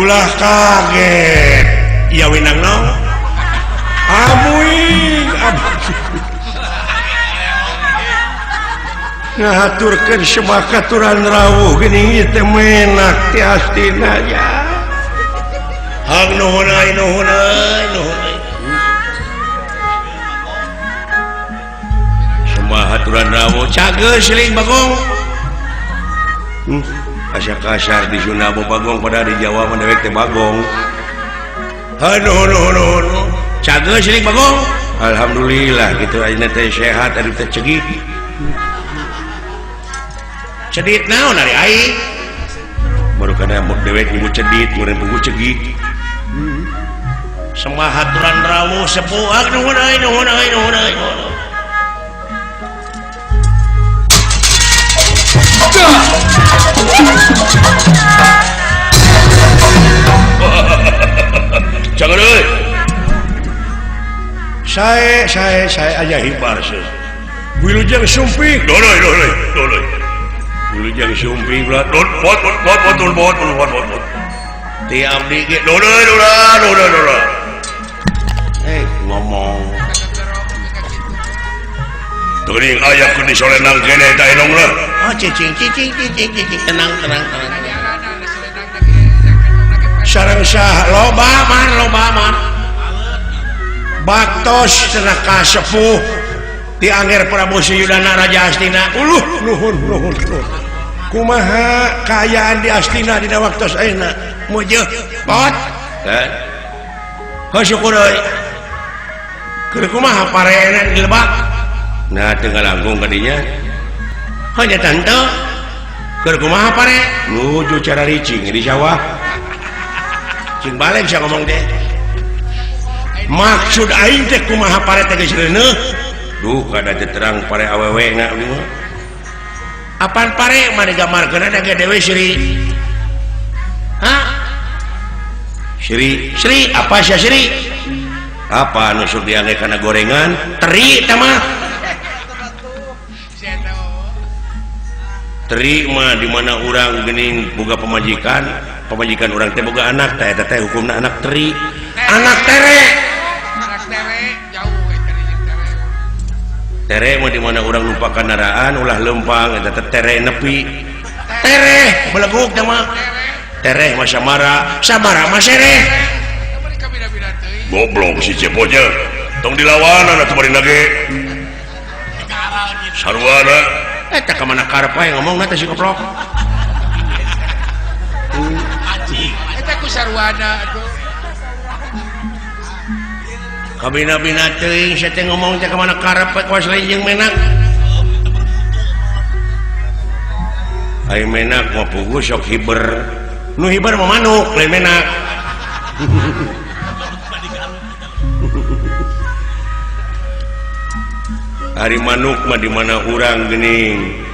Ulah kaget. Iya winang nong. Amuing ngahaturkeun sebakaturan rawuh geuning ieu teh menak ti Astina ya. Hang nuhun euy nuhun euy nuhun euy. Sembah aturan rawuh cageus siling Bagong. Asa kasar di Sunda Bagong pada di Jawa mah dewek teh Bagong. Aduh nuhun nuhun. Cageus siling Bagong. Alhamdulillah kitu ayeuna teh sehat aduh teh cegit. Cedit naon ari aing baru kana dewek nyebut cedit ngeureun pugu cegit. Sembah aturan rawuh sepuh nuhun euy nuhun euy nuhun euy. Jangan euy. Saya aja hibar sih. Wilujeng sumping. Doloy doloy doloy. Wilujeng sumping ulah dot pot pot pot pot pot pot pot. Ti abdi ge doloy doloy doloy doloy. Ngomong. Teuing aya keur disolenang keneh ta enong lah. Oh cicing cicing cicing cicing tenang tenang tenang. Sareng sah loba man loba man. Baktos cenah ka sepuh ti Angger Prabu Suyudana Raja Astina. Uluh nuhun nuhun nuhun. Kumaha kaayaan di Astina dina waktos ayeuna? Mujeuh pot. Teh. Heuh syukur euy. Keur kumaha pareena di lebak? Nah teu ngalangkung ka dinya. Heuh nya tante. Keur kumaha pare? Nuju cara ricing di sawah. Cing balik sia ngomong teh. Maksud aing teh kumaha pare teh geus reuneuh? Duh kada teh terang pare awewe na abdi mah. Apaan pare mah digambarkeun da ge dewe Sri. Hah? Sri, Sri apa sia Sri? Apa anu sok diangge kana gorengan? Teri teh mah. Teri mah di mana urang geuning boga pamajikan, pamajikan urang teh boga anak teh eta teh hukumna anak teri. Anak tere. Anak tere jauh teri jeung tere. Tere mah di mana urang lupa kendaraan ulah lempang eta teh tere nepi. Tere beleguk teh mah. Tere mah samara, samara mah sereh. Goblok si Cepotnya. Tong dilawanan atuh bari nage. Sarwana eta ka mana karep wae ngomongna teh si goblok. Eta ku sarwana atuh. Kabina-bina teuing sia teh ngomong teh ka mana karep we kawas lain jeung menak. Ai menak mah puguh sok hiber. Nu hiber mah manuk lain menak. Ari manuk mah di mana urang geuning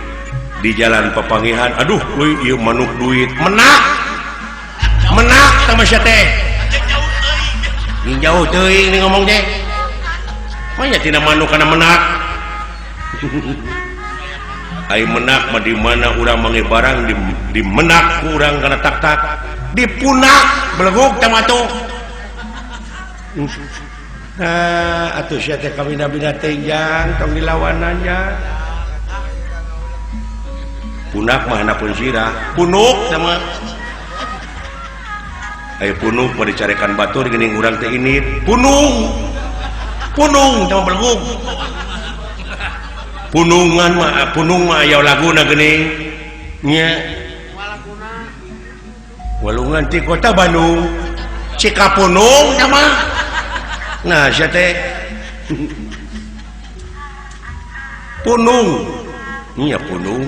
di jalan papangihan aduh euy ieu manuk duit menak. Menak tah mah sia teh. Jauh teuing nih ngomong teh. Mah nya tina manuk kana menak. Ai menak mah di mana urang manggih barang di menak ku urang kana tak-tak dipunak beleguk tah mah atuh. Nah, atuh sia teh kabina-bina teh jang tong dilawanan jang. Punak mah hanapun sirah, punuk teh mah. Ayo punuk mah dicarekan batur geuning urang teh ini punung. Punung teh mah beleguk. Punungan mah punung mah aya laguna geuning. Nya. Walungan ti kota Bandung. Cikapunung teh mah. Nah, sia teh punung. Nya punung.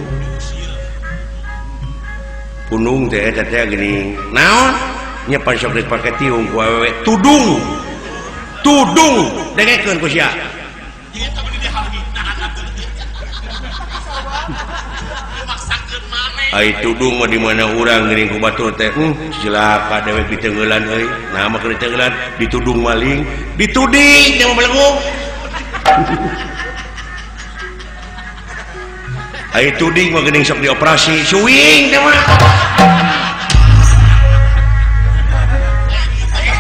Punung teh eta teh geuning. Naon? Nya pan sok dipake tiung ku awewe tudung. Tudung dengekeun ku sia. Ai tudung mah di mana urang geuning ku batur teh cilaka dewek diteungeulan euy. Nah mah keur diteungeulan ditudung maling, dituding teh mah beleguk. Ai tuding mah geuning sok dioperasi, suwing teh mah.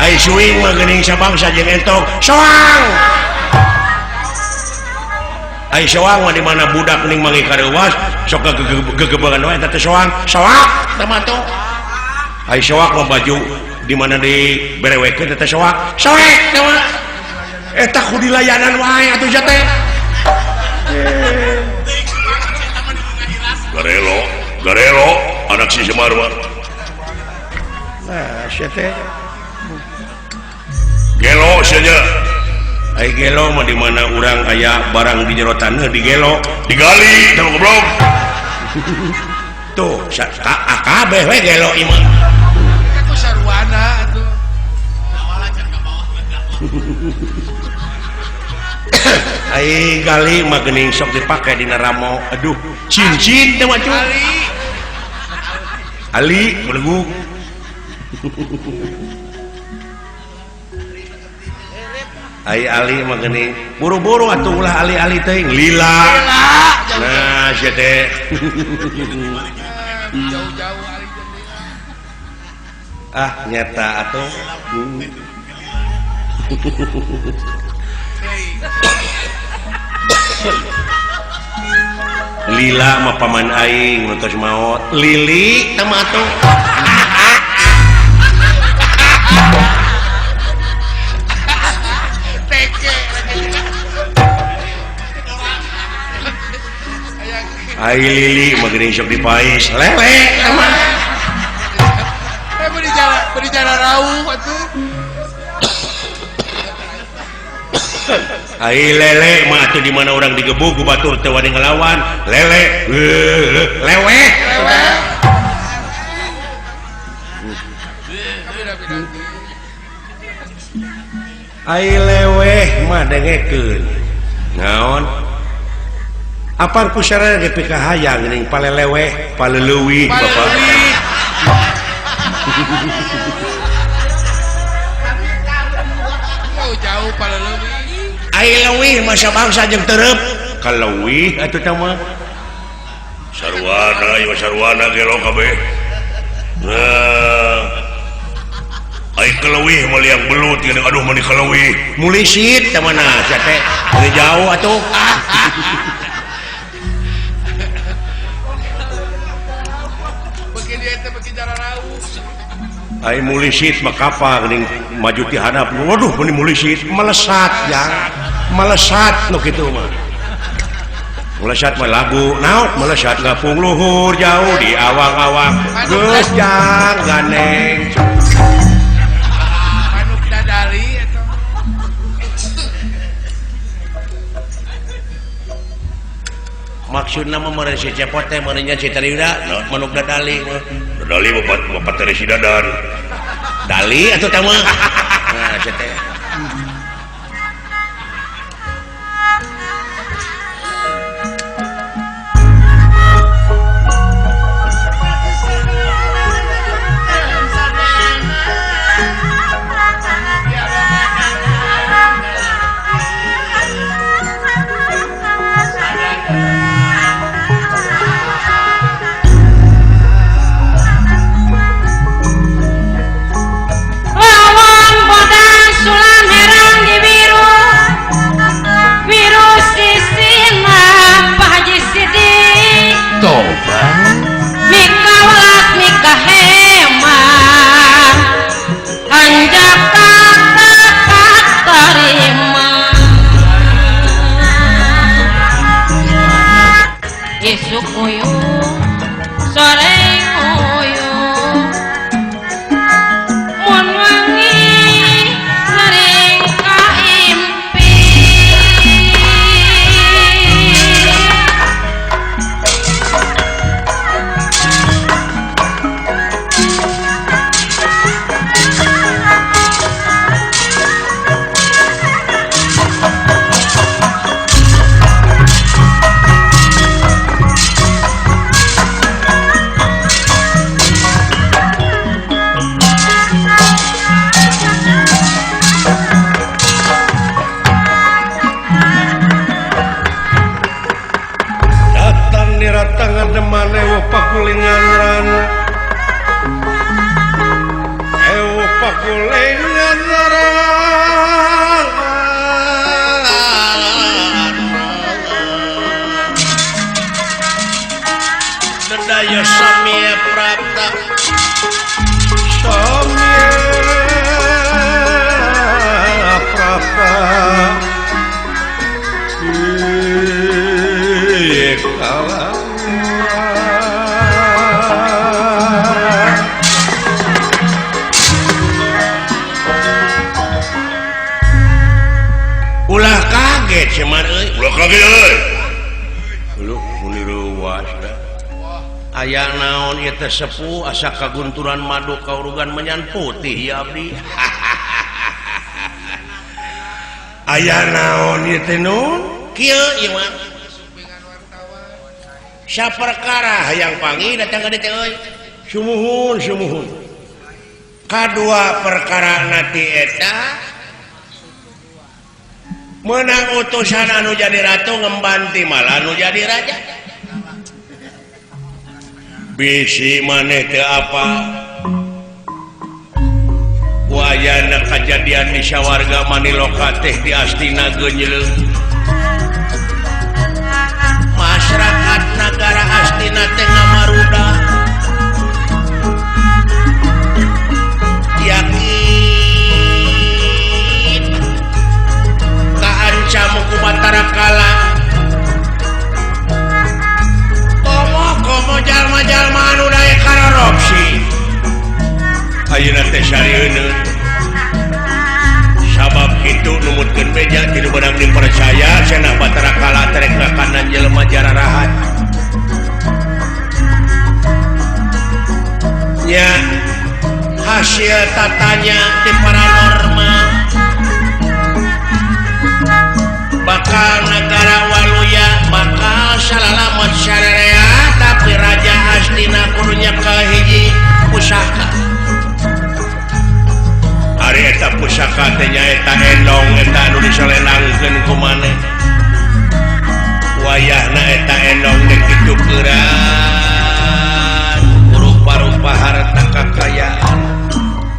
Ai suing mah geuning sabangsa jeung entog soang. Ai soang mah di mana budak ning mangi kareuwas sok gegebegan wae eta teh soang. Soak teh mah tuh. Ai soak mah baju di mana diberewekeun teh soak. Soek teh mah. Eta ku dilayanan wae atuh sia teh. Garelo, garelo anak si Semar mah. Nah, sia teh. Gelo sia nya. Ai gelo mah di mana urang aya barang di jero taneuh digelo, digali teh goblok. Tuh, kabeh we gelo ieu mah. Eta ku sarwana atuh. Ai gali mah geuning sok dipake dina ramo. Aduh, cincin teh mah cuy. Ali. Ali belegug. Ai ali mah geuning buru-buru atuh ulah ali-ali teuing lila. Nah, sia teh. Jauh-jauh ali teh. Ah, nyata atuh. Lila mah paman aing nu tos maot. Lili teh mah atuh. Ai lili mah geuning sok dipais. Lele teh mah. Eh beri jalan rauh atuh. Ai lele mah atuh di mana urang digebug ku batur teu wani ngelawan. Lele leweh. Ai leweh mah dengekeun. Naon? Apaan ku sarana ge pikahayang geuning paleleweh, paleleuwih bapak. Jauh-jauh paleleuwih. Ai leuwih mah sabangsa jeung tereup. Kaleuwih atuh teh mah. Sarwana ieu sarwana gelo kabeh. Nah. Ai kaleuwih mah liang belut geuning aduh mah kaleuwih. Mulisit teh mah nah sia teh. Geus jauh atuh. Beuki dieu teh beuki jararauh. Ai mulisit mah kapal geuning maju ti handap. Waduh meni mulisit melesat jang. Melesat nu kitu mah. Melesat mah lagu naon melesat ngapung luhur jauh di awang-awang. Geus jang ganeng. Manuk dadali eta. Maksudna mah meureun si Cepot teh meureun nya si Tariuda manuk dadali mah. Dadali bapak teh si Dadan. Dali atuh teh mah. Nah, sia teh. Lawan bodas sulam herang. Semar euy. Ulah kaget euy. Lu muni reuwas da. Aya naon ieu teh sepuh asa kagunturan madu kaurugan menyan putih ya abdi. Aya naon ieu teh nun? Kieu ieu mah. Saperkara hayang panggih datang ka dieu teh euy. Sumuhun sumuhun. Kadua perkara nati eta menang utusan anu jadi ratu ngembanti malah anu jadi raja. Bisi maneh teu apa wayana kajadian di sawarga Maniloka teh di Astina geunyeuleuh. Masyarakat nagara Astina teh ngamaruda yakin kaancam ku Batara Kala. Komo-komo jalma-jalma anu daek karorupsi ayeuna teh sarieun. Sabab kitu numutkeun beja ti nu beunang dipercaya cenah Batara Kala terek ngakanan jelema jararahat. Nya hasil tatanya ti paranormal bakal negara Waluya bakal salalamet sararea tapi Raja Astina kudunya kahiji pusaka. Ari eta pusaka teh nyaeta endong eta anu disolenangkeun ku maneh. Wayahna eta endong dek ditukeran rupa-rupa harta kakayaan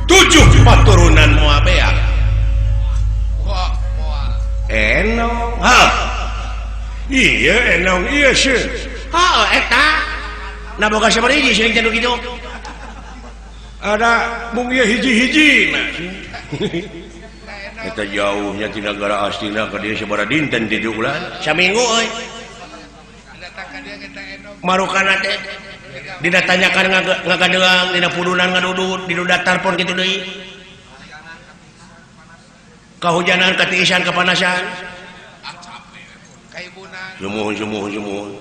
7 paturunan moal beak. Enong. Ha. Iya enong iya sih. Ha eta. Nah boga sabaraha hiji seuring teh nu kitu. Ada mung ieu hiji-hiji nah. Eta jauhnya ti nagara Astina ka dieu sabaraha dinten ti ulah? Saminggu euy. Marukana teh dina tanyakan ngagadeang dina pudunan ngadudut dina datar pon kitu deui. Kahujanan katiisan kepanasan. Sumuhun sumuhun sumuhun.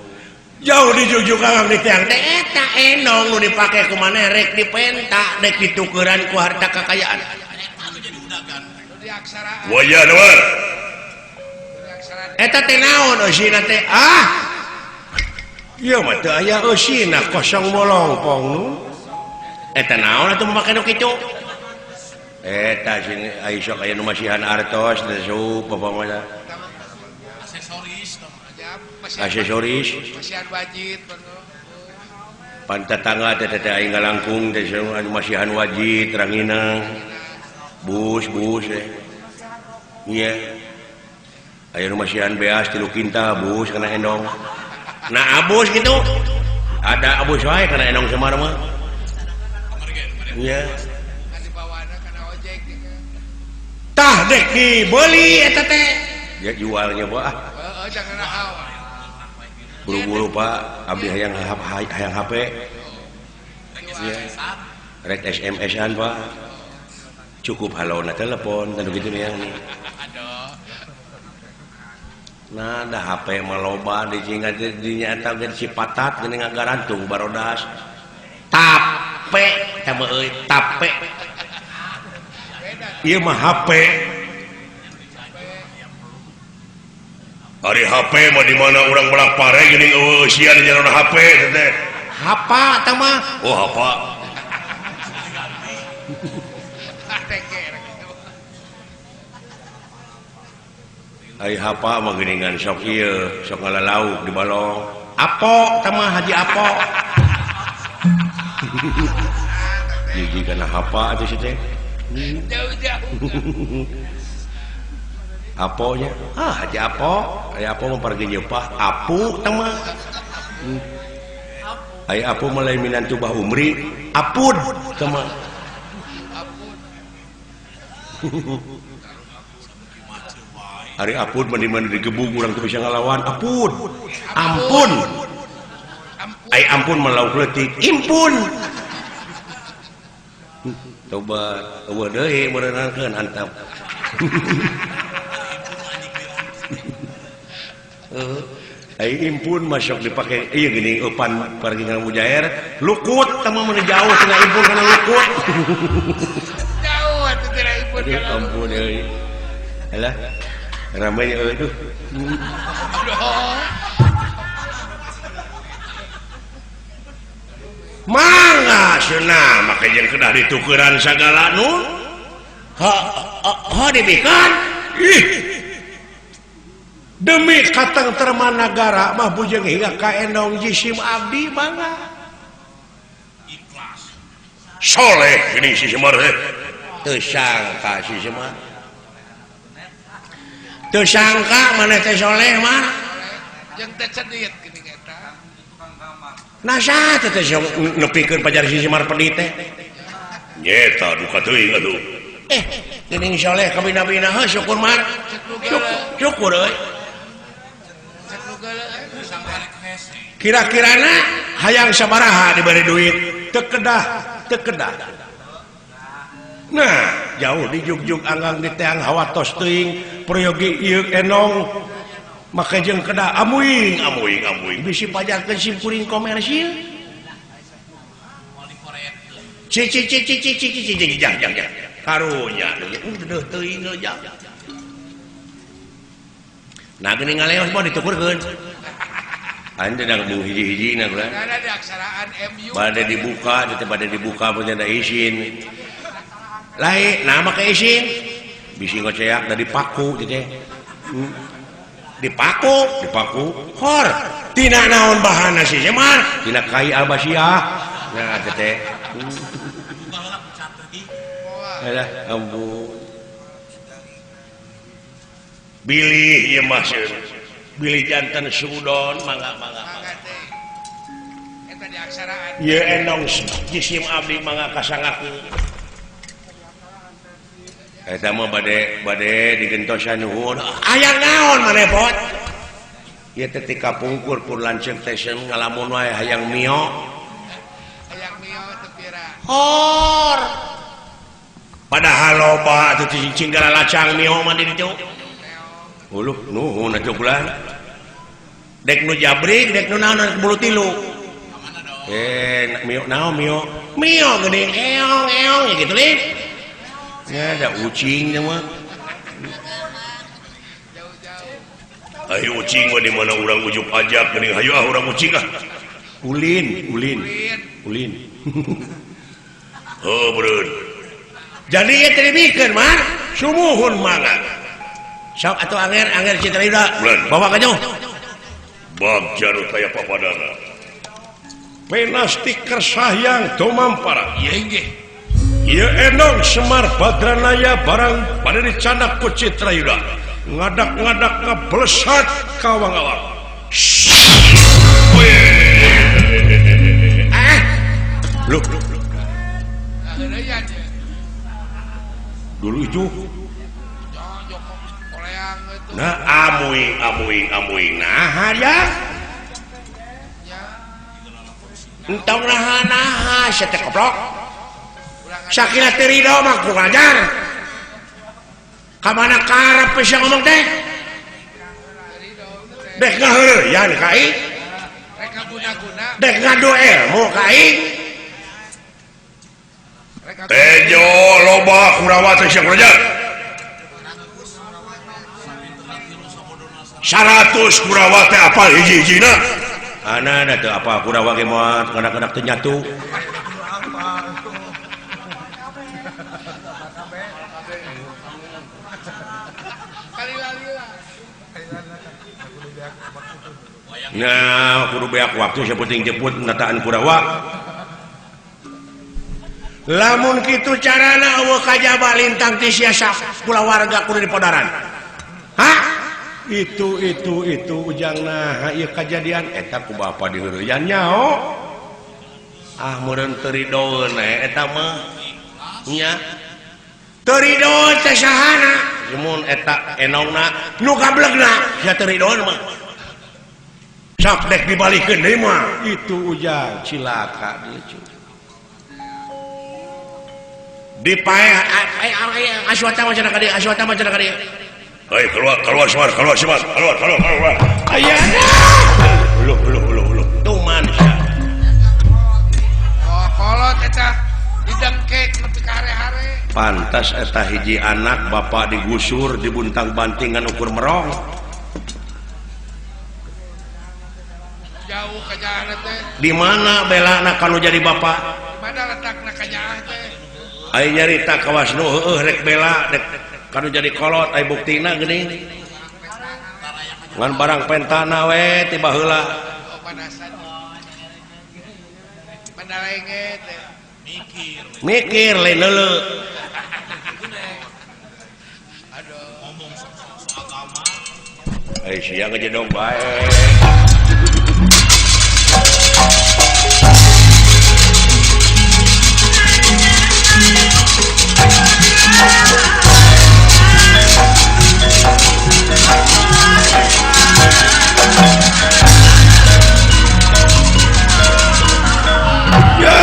Jauh dijujuk kang di tiang teh eta endong nu dipake ku maneh rek dipenta rek ditukeran ku harta kakayaan. Waya naon? Eta teh naon eusina teh? Ah. Ieu mah teu aya eusina kosong bolongpong nu. Eta naon atuh make nu kitu? Eta sing ai sok aya nu masihan artos teh sup apa mah. Aksesoris aksesoris masihan wajib pan tetangga teh teh aing ngalangkung teh anu masihan wajib ranginang bus bus teh nya aya nu masihan beas 3 kintal bus kana endong. Nah abus gitu ada abus wae kana endong Semar mah nya tah dek dibeli eta teh dia jualnya bah. Buru-buru Pak abdi hayang hayang HP ya. Rek SMS-an Pak cukup halona telepon dan begitu nih. Nah ada HP mah loba di jingga di nyata ge si patat geuning ngagarantung barodas tape teh mah euy tape ieu mah HP. Ari HP mah di mana urang belah pare geuning eueuh eusian di jalan HP teh. Hapa tah mah? Oh hapa. Ai hapa mah geuningan sok ieu, sok ngalalauk di balong. Apo tah mah Haji Apo. Hiji kana hapa atuh si teh. Jauh-jauh. Aponya ah Haji Apo, Haji Apo mah pargi nyeupah apu tah mah. Ai apu mah lain minantu Bah Umri, apud tah mah. Ari apud mah di mana digebug urang teu bisa ngalawan apud. Ampun. Ai ampun mah lauk leutik, impun. Coba eueuh deui meureunankeun antap. Ai impun masuk dipake ieu geuning eupan pargingan mujair lukut tah mah jauh tina impun kana lukut. Jauh atuh tina impun kana. Ampun euy. Alah. Ramai euy tuh. Mangga cenah make jeung kedah ditukeran sagala nu. Ha ha dibikeun. Ih. Demi katengtreman nagara mah bujeng hingga ka endong jisim abdi mangga. Ikhlas. Soleh geuning si Semar teh. Teu sangka si Semar. Teu sangka maneh teh soleh mah. Jeung teh cedit geuning eta. Nah saha teh nepikeun pajar si Semar pedit teh? Nyeta duka teuing atuh. Geuning soleh kabina-bina heuh syukur mar. Syukur euy. Kira-kirana hayang sabaraha diberi duit teu kedah teu kedah. Nah, jauh di jugjug anggang di teang hawatos teuing peryogi ieu enong make jeung kedah amuing amuing amuing bisi pajarkeun simkuring komersil. Ci ci ci ci ci ci ci ci jang jang jang. Karunya deuh teuing jang. Nah geuning ngaleos mah ditukurkeun. Anda dah bu hiji-hiji na kula. Ada di aksaraan MU. Bade dibuka, teh bade dibuka punya da izin. Lain, nah make izin. Bisi ngoceak da dipaku teh teh. Dipaku, dipaku. Hor, tina naon bahanna si Semar? Tina kai albasiah. Nah teh teh. Alah, ampun. Bilih ieu mah bilih jantan sudon mangga mangga mangga. Eta di aksaraan. Ieu endong jisim abdi mangga kasangakeun. Eta mah bade bade digentosan nuhun. Aya naon maneh pot? Ieu teh ti kapungkur pun lanceuk teh seun ngalamun wae hayang mio. Hayang mio teu pira. Hor. Padahal loba atuh cicing galacang mio mah di ditu. Uluh nuhun atuh kula. Dek nu jabrik, dek nu naon bulu tilu. Mio naon mio? Mio geuning eong eong ya gitu lin. Ya ada ucing mah. Ayo ucing mah di mana urang ujuk ajak geuning hayu ah urang ucing ah. Ulin, ulin. Ulin. Heuh beureun. Jadi ieu teh dibikeun mah sumuhun mangga. Sok atuh anger anger Citra Yuda. Bawa ka jauh. Bagja nu taya papadana. Penasti kersahyang tumampara. Ieu nggih. Ieu endong Semar Badranaya barang bade dicandak ku Citra Yuda. Ngadak-ngadak ngablesat ka awang-awang. Loh. Dulu itu nah amuing amuing amuing nah ya entong nah nah sia teh koplok sakira teu ridho mah ku ngajar ka mana karep sia ngomong teh dek ngaheureuyan ka aing dek ngadu ilmu ka aing tejo loba Kurawa teh sia ngajar 100 Kurawa teh apal hiji-hijina. Ana teu apa Kurawa ge moal kanak-kanak teu nyatu. Nah, kudu beak waktu sapenting jemput nataan Kurawa. Lamun kitu carana eueuh kajaba lintang ti sia kulawarga kudu dipodaran. Hah? Itu ujang nah ieu kajadian eta ku bapa diheureyan nyaho. Ah meureun teu ridoeun eta mah. Nya. Teu ridoeun teh sahana? Mun eta enongna nu gablegna sia teu ridoeun mah. Sok dek dibalikeun deui mah. Itu ujang cilaka dieu. Dipaeh aswata mah cenah ka dieu, aswata mah cenah ka dieu. Hei keluar keluar Semar keluar Semar keluar keluar keluar. Ayana. Uluh uluh uluh uluh. Tuman sia. Oh, kolot eta didengkek nepi ka hare-hare. Pantas eta hiji anak bapak digusur dibuntang-banting ngan ukur merong. Jauh kanyaahna teh. Di mana belana kalau jadi bapak? Di mana letakna kanyaah teh? Ai nyarita kawas nu heueuh rek bela rek kanu jadi kolot ai buktina geuning. Ngan barang pentana we tiba heula. Oh, panasan. Mandalenge teh. Mikir. Mikir lain leuleuh. Aduh, ngomong soal agama. Ai sia ngejedog bae. Ya,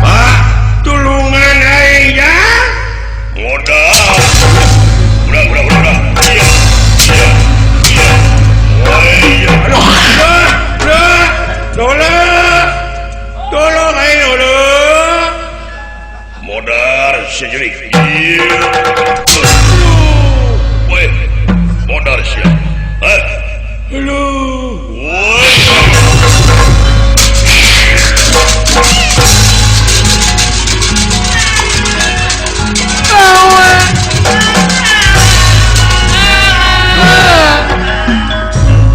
Pak, tulungan aing ya. Modal. Udah udah udah udah. Iya. Iya. Iya. Wah, iya. Aduh, udah, udah. Tolong. Tolong aing udah. Modar sejerik. Iya. Woi, modar sia. Hah? Aduh. Woi.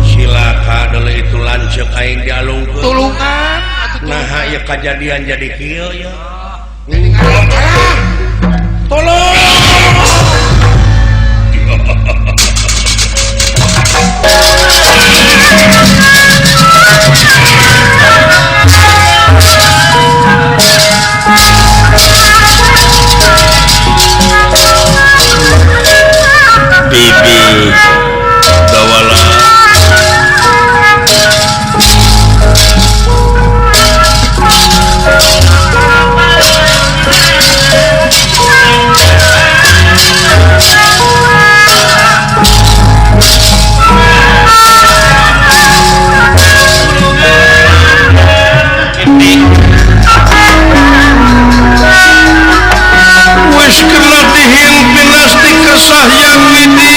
Silaka deuleu itu lanceuk aing dialungkeun. Tulungan atuh. Naha ieu kajadian jadi kieu ya. Jadi ngalah. Tolong. Deudeuh dawala. Wis kena dihimpin asti kesahyang widi.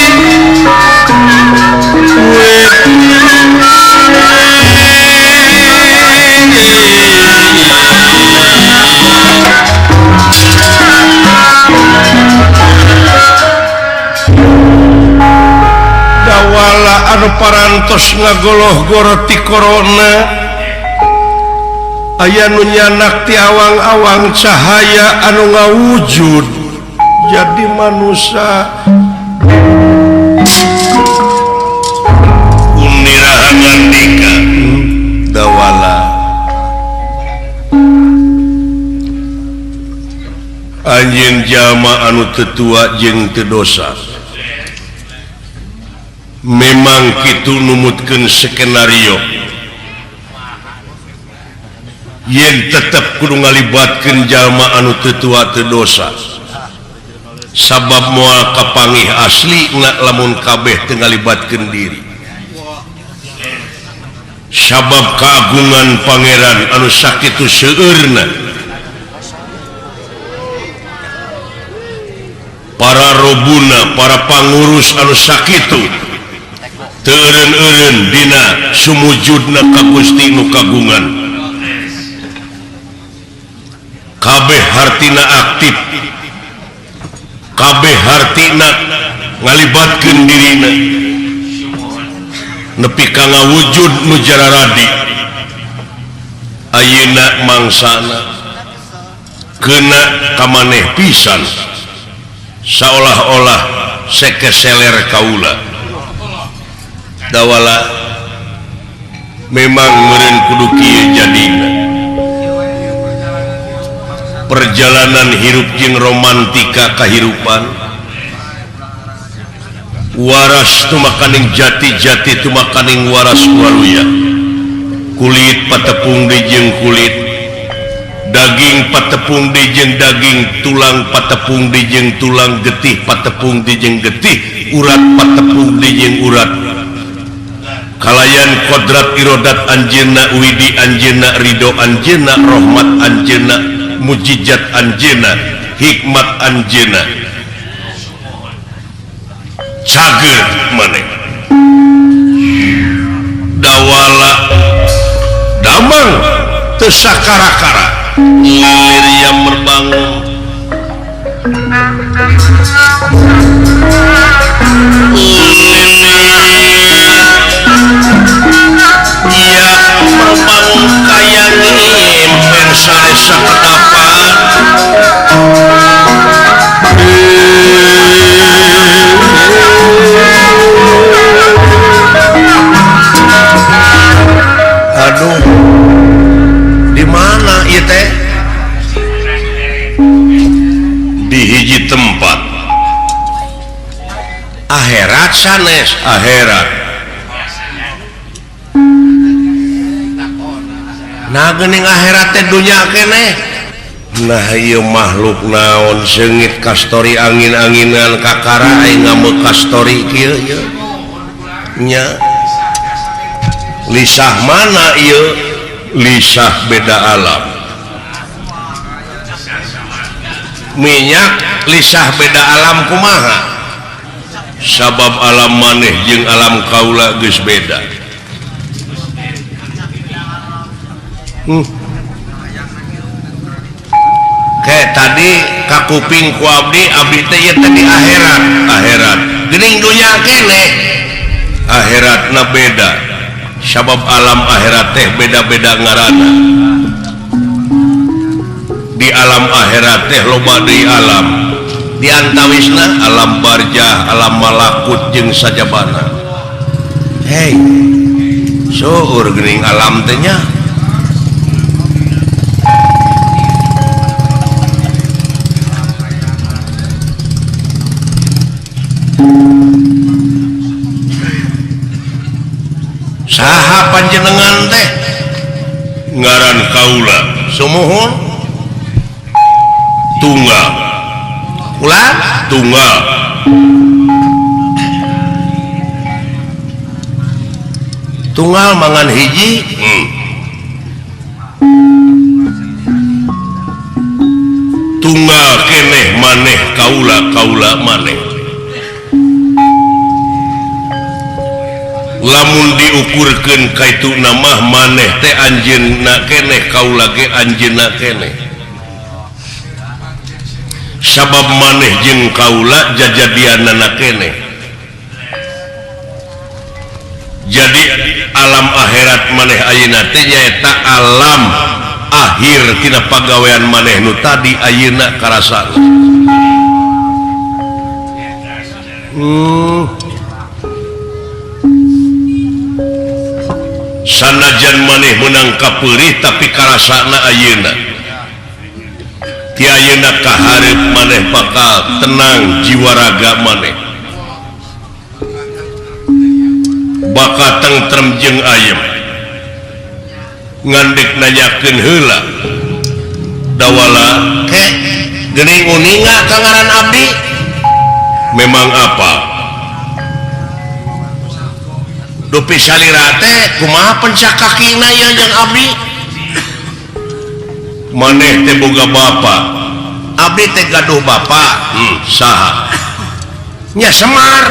Dawala anu parantos ngagoloh-goro ti korona aya nu nyanak ti awang-awang cahaya anu ngawujud jadi manusia. Unirahan ngandika Dawala anjeun jalma anu teu tua jeung teu dosa memang kitu numutkeun skenario yen tetep kudu ngalibatkeun jalma anu teu tua teu dosa sabab moal kapangih asli na lamun kabeh teu ngalibatkeun diri sabab kagungan pangeran anu sakitu seueurna para robuna para pangurus anu sakitu teu eureun-eureun dina sumujudna ka Gusti nu kagungan kabeh hartina aktif kabeh hartina ngalibatkeun dirina nepi ka ngawujud nu jararadi ayeuna mangsana keuna ka maneh pisan seolah-olah sekeseler kaula. Dawala memang meureun kudu kieu jadina perjalanan hirup jeung romantika kahirupan waras tumakaning jati-jati tumakaning waras waluya kulit patepung deui jeung kulit daging patepung deui jeung daging tulang patepung deui jeung tulang getih patepung deui jeung getih Titih urat patepung dijing urat kalayan kodrat irodat anjeunna widi anjeunna ridho anjeunna rahmat anjeunna mujizat anjeunna hikmat anjeunna cager maneh dawala damang teu sakara-kara lilir yang merbangun yang merbangun kaya ngimpen saresa kedapat aduh di mana ieu teh di hiji tempat akhirat sanes akhirat nah geuning akhirat teh dunya keneh nah ieu makhluk naon seungit kastori angin-anginan kakara aing ngameuk kastori kieu ieu nya lisah mana ieu lisah beda alam minyak lisah beda alam kumaha sabab alam maneh jeung alam kaula geus beda kayak tadi kakuping ku abdi abdi teh ieu teh di akhirat akhirat geuning dunya keneh akhiratna beda sabab alam akhirat teh beda-beda ngaranna di alam akhirat teh loba deui alam di antawisna alam barjah alam malakut jeung sajabana hei seueur geuning alam teh nya saha panjenengan teh ngaran kaula sumuhun tunggal kula tunggal tunggal mangan hiji tunggal keneh maneh kaula kaula maneh lamun diukurkeun kaitu nama maneh teh anjeunna keneh kaula ge anjeunna keneh sabab maneh jeung kaula jajadianana keneh jadi alam akhirat maneh ayeuna teh nyaeta alam akhir tina pagawean maneh nu tadi ayeuna karasana sanajan maneh menang kapeurih tapi karasana ayeuna ti ayeuna ka hareup maneh bakal tenang jiwa raga maneh bakal tentrem jeung ayem ngandek nanyakeun heula dawala ke geuning uninga ka ngaran abdi memang apa dupi salira teh kumaha pencak kakina ieu jeung abdi maneh teh boga bapa abdi teh gaduh bapa saha nya Semar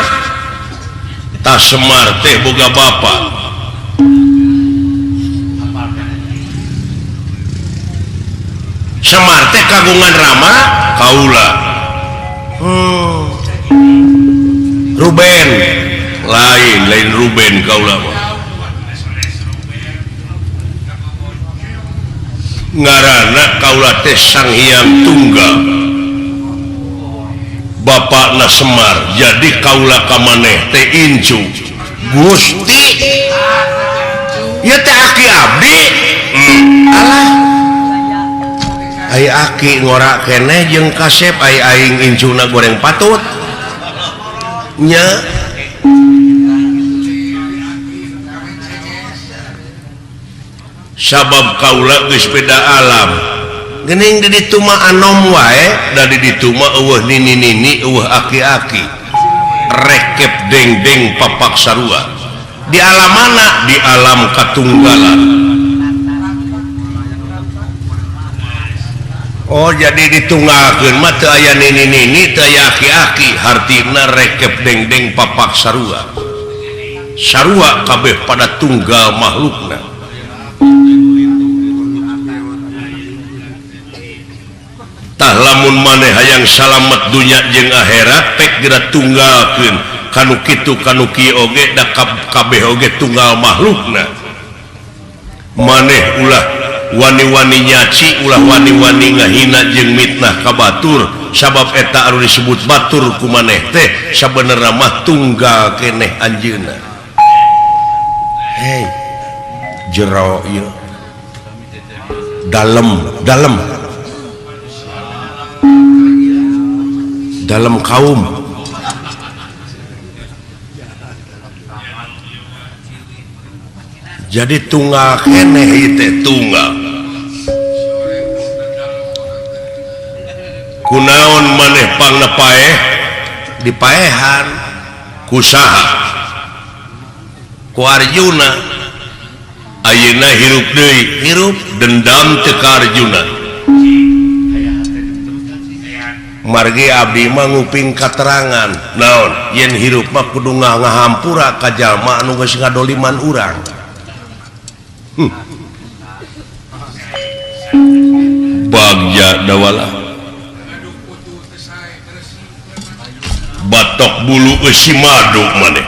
tah Semar teh boga bapa Semar teh kagungan rama kaula Ruben lain lain Ruben kaula mah ngaranna kaula teh Sang Hyang Tunggal bapakna Semar jadi kaula ka maneh teh incu Gusti ieu teh aki abdi alah ai aki ngora keneh jeung kasep ai aing incuna goreng patut nya sabab kaula geus beda alam geuning di ditu mah anom wae da di ditu mah eueuh nini-nini eueuh aki-aki rekep dengdeng papak sarua di alam mana di alam katunggalan. Oh jadi ditunggalkeun mah teu aya nini-nini teu aya aki-aki hartina rekep dengdeng papak sarua sarua kabeh pada tunggal makhlukna. Tah lamun maneh hayang salamet dunya jeung akhirat pek geura tunggalkeun kanu kitu kanu kieu oge da kabeh oge tunggal makhlukna. Maneh ulah wani-wani nyaci ulah wani-wani ngahina jeung mitnah ka batur sabab eta anu disebut batur ku maneh teh sabenerna mah tunggal keneh anjeunna. Hei jero ieu dalem dalem dalam kaum jadi tunggal keneh ieu teh tunggal kunaon maneh pangna paeh dipaehan ku saha ku Arjuna ayeuna hirup deui hirup dendam teu ka Arjuna. Margi abdi mah nguping katerangan naon yen hirup mah kudu ngahampura ka jalma anu geus ngadoliman urang. Bagja dawala batok bulu eusi madu maneh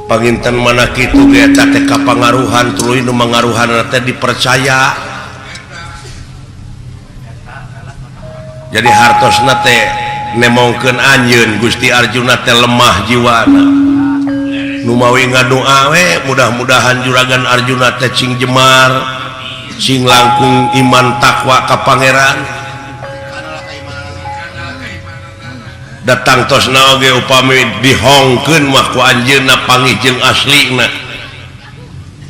panginten mana kitu ge eta teh kapangaruhan tuluy nu mangaruhanna teh dipercaya. Jadi hartosna teh nemongkeun anjeun Gusti Arjuna teh lemah jiwana nu mawi ngadoa we mudah-mudahan juragan Arjuna teh cing jemar cing langkung iman takwa ka pangeran. Datang tosna oge upami dihongkeun mah ku anjeunna panggih jeung aslina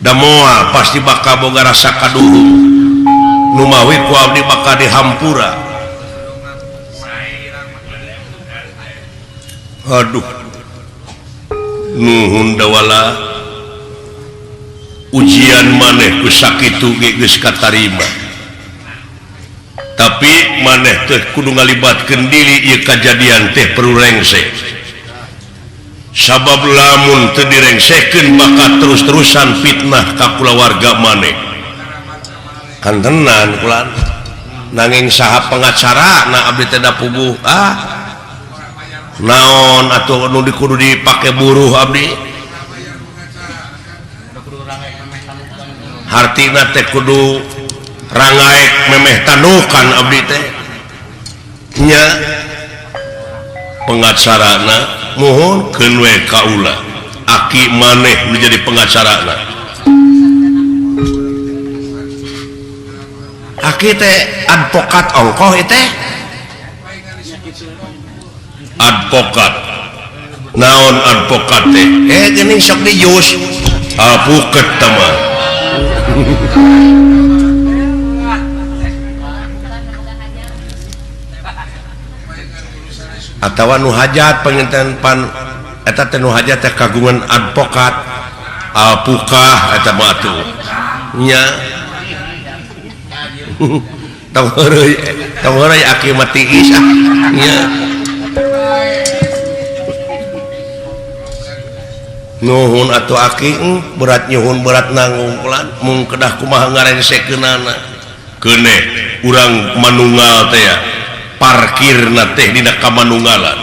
da moal pasti bakal boga rasa kaduhung nu mawi ku abdi bakal dihampura. Aduh nuhun dawala ujian maneh ku sakitu ge geus katarima tapi maneh teh kudu ngalibatkeun diri ieu kajadian teh perlu rengse sabab lamun teu direngsekeun bakal terus-terusan fitnah ka kulawarga maneh kan tenan kula nanging saha pengacara na abdi teh da puguh ah naon atau nu kudu dipake buruh abdi hartina teh kudu rangaek memeh tanukan abdi teh nya pengacarana mohon keun we kaula aki maneh nu jadi pengacarana aki teh advokat ongkoh ieu teh advokat naon advokat teh geuning sok dijus alpuket teh mah atawa nu hajat panginten pan eta teh nu hajat teh kagungan advokat alpukah eta mah atuh nya tong heureuy aki mah tiis ah nya. Nuhun atuh aki berat nyuhun berat nanggung pelan mung kedah kumaha ngarengsekeunana keuneh urang manunggal teh ya parkirna teh dina kamanunggalan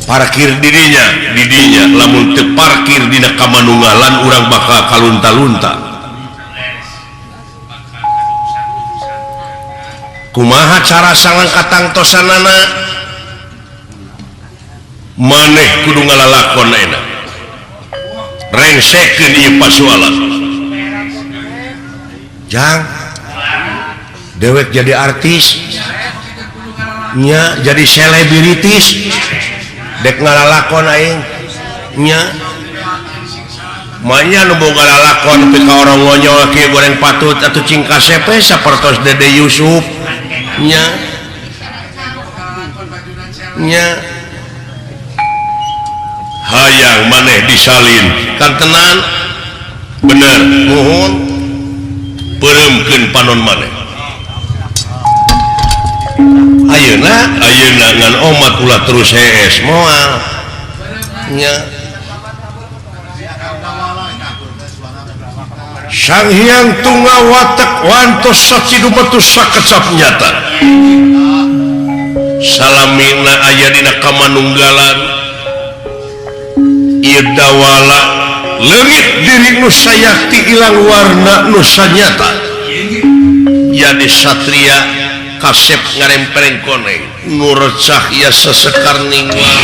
parkir dirinya didinya lamun teu parkir dina kamanunggalan urang bakal kalunta-lunta. Kumaha cara sangang katangtosanana maneh kudu ngalalakon enak rengsekeun ieu pasualan jang dewek jadi artis nya jadi selebritis dek ngalalakon aing nya manya nu boga lalakon nepi ka orang ngonyol kieu goreng patut atuh cing kasepe sapertos Dede Yusuf nya. Nya hayang maneh disalin kantenan bener nuhun peureumkeun panon maneh. Ayeuna ayeuna ngan omat ulah terus hees moal nya. Sang Hyang Tunggal watek wantos saci dumetus sakecap nyata. Salamina aya dina kamanunggalan ieu dawala leungit diri nu sayakti ilang warna nu sanyata. Jadi satria kasep ngarempereng koneng ngurecah ya sesekar ningwang.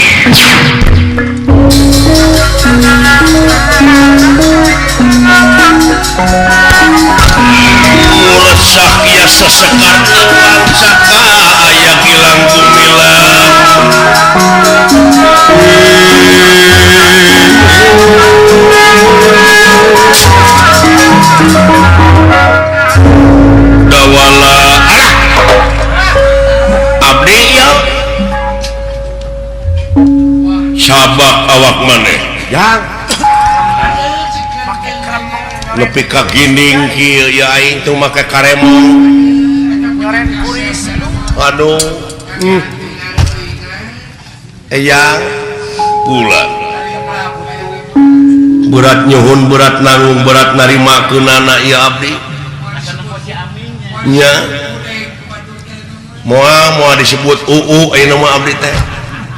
Ngurecah ya sesekar ningwang caka aya gilang gumilang. Dawala alah abdi ya sabak awak maneh jang nepi ka ginding kieu ya aing teu make karemong aduh eyang ulah berat nyuhun berat nanggung berat narimakeunana ieu abdi nya moal moal disebut uu ayeuna mah abdi teh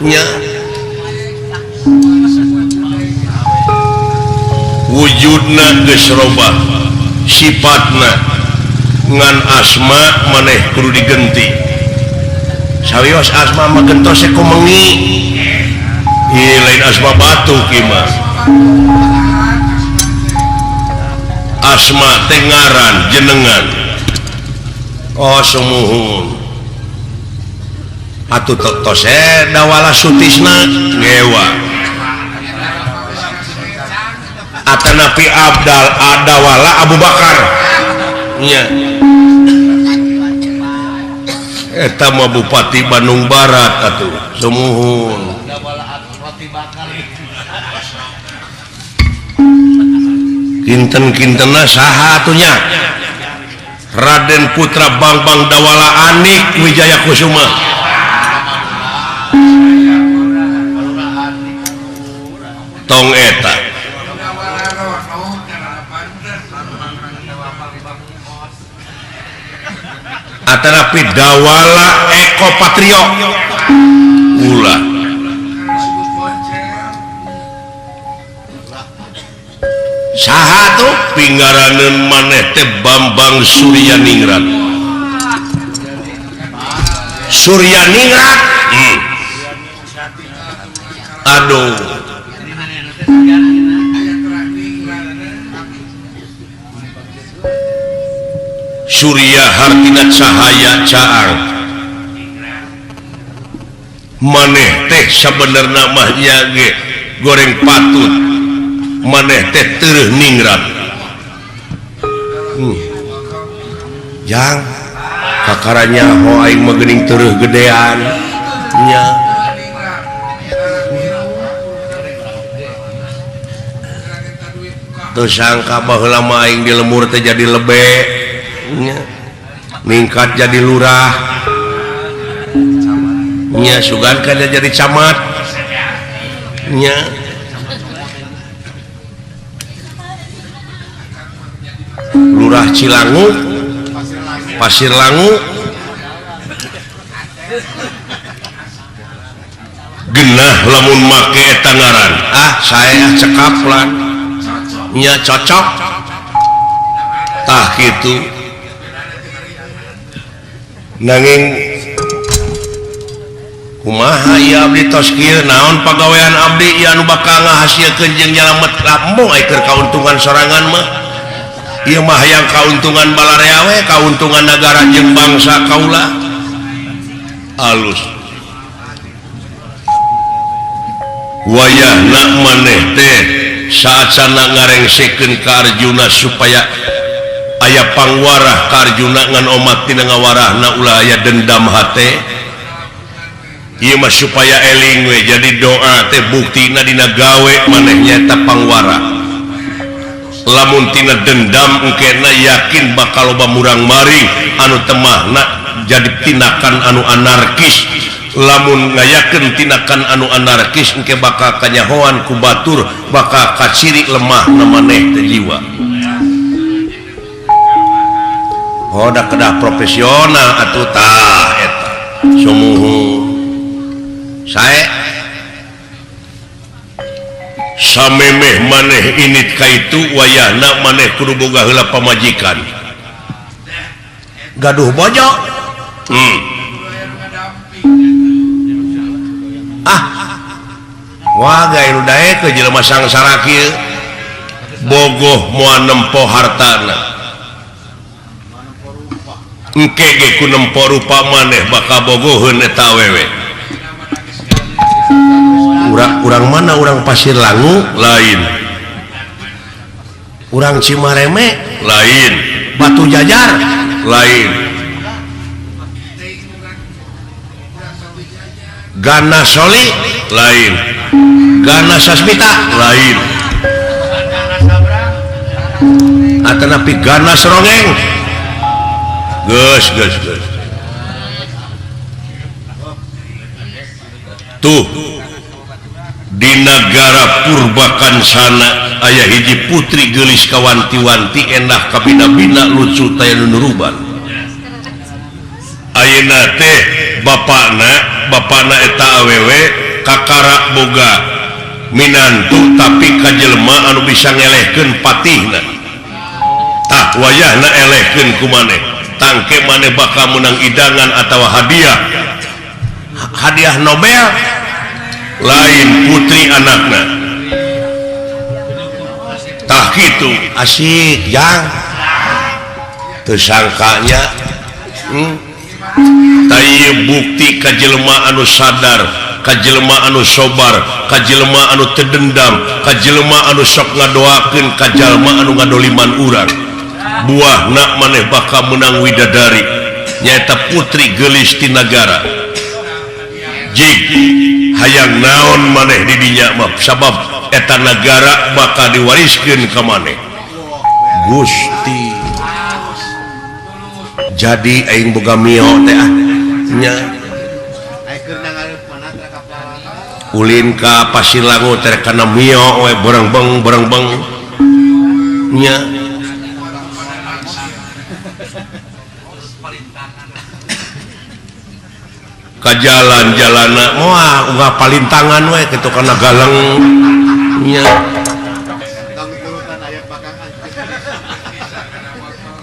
nya wujudna geus robah sifatna ngan asma maneh kudu digenti sawios asma mah gentos kumengi ieu lain asma batu kieu mah asma teh ngaran jenengan oh sumuhun atuh tos dawala sutisna ngewa atanapi abdal adawala Abu Bakar nya eta mah Bupati Bandung Barat atuh sumuhun kinten-kintenna saha atuh nya Raden Putra Bangbang Dawala Anik Wijaya Kusuma tong eta atanapi Dawala Eko Patrio ulah saha tuh pinggaraneun maneh teh Bambang Suryaningrat Suryaningrat aduh Surya hartina cahaya caang maneh teh sabenerna mah nya ge goreng patut maneh teh teureun ningrat jang kakaranya ho aing mah geuning teureun gedean nya teu sangka baheula mah aing di lemur teh jadi lebe nya ningkat jadi lurah nya sugan kana jadi camat nya Lurah Cilangu Pasir Langu genah lamun make eta ngaran ah saya cekaplan nya cocok tah kitu nanging kumaha ieu abdi tos kieu naon pagawean abdi ieu anu bakal ngahasilkeun jeung nyalamet lambung ai keur kauntungan sorangan mah ieu mah hayang kauntungan balarea we kauntungan nagara jeung bangsa kaula alus wayahna maneh teh saacana ngarengsekeun ka Arjuna supaya aya pangwarah ka Arjuna ngan omat tina ngawarahna ulah aya dendam hate Ieu mah supaya eling we jadi doa teh buktina dina gawe maneh nyaeta pangwara. Lamun tina dendam engkena yakin bakal loba murang maring anu temahna jadi tindakan anu anarkis. Lamun ngayakeun tindakan anu anarkis engke bakal kanyahoan ku batur bakal kaciri lemah na maneh teh jiwa. Oh da kedah profesional atuh tah eta sumuhun. Sae samemeh maneh init ka itu wayahna maneh kudu boga heula pamajikan gaduh bojo. Ah wah gae nu daekeun jelema sangsara kieu bogoh moal nempo hartana engke ge ku nempo rupa maneh bakal bogoheun eta awewe. Urang mana urang Pasir Langu lain, urang Cimareme lain, Batu Jajar lain, Gana Soli lain, Gana Sasmita lain, atanapi Gana Serongeng. Geus geus geus tuh di negara Purbakansana aya hiji putri geulis kawanti-wanti endah kabina-bina lucu taya nu nuruban. Ayeuna teh bapana eta awewe kakara boga minantu tapi ka jelema anu bisa ngelehkeun patihna. Tah wayahna elehkeun ku maneh tangke maneh bakal menang idangan atawa hadiah hadiah Nobel lain putri anakna. Tah kitu asik jang teu sangkanya. Tah bukti ka jelema anu sadar, ka jelema anu sobar, ka jelema anu teu dendam, ka jelema anu sok ngadoakeun ka jalma anu ngadoliman urang. Buahna maneh bakal menang widadari nyaeta putri geulis ti nagara. Jig hayang naon maneh di dinya mah sabab eta nagara bakal diwariskeun ka maneh. Gusti jadi aing boga mio teh ah nya ulin ka Pasir Langu teh kana mio we berengbeng berengbeng nya ka jalan-jalana moal unggah palintangan we kitu kana galeng nya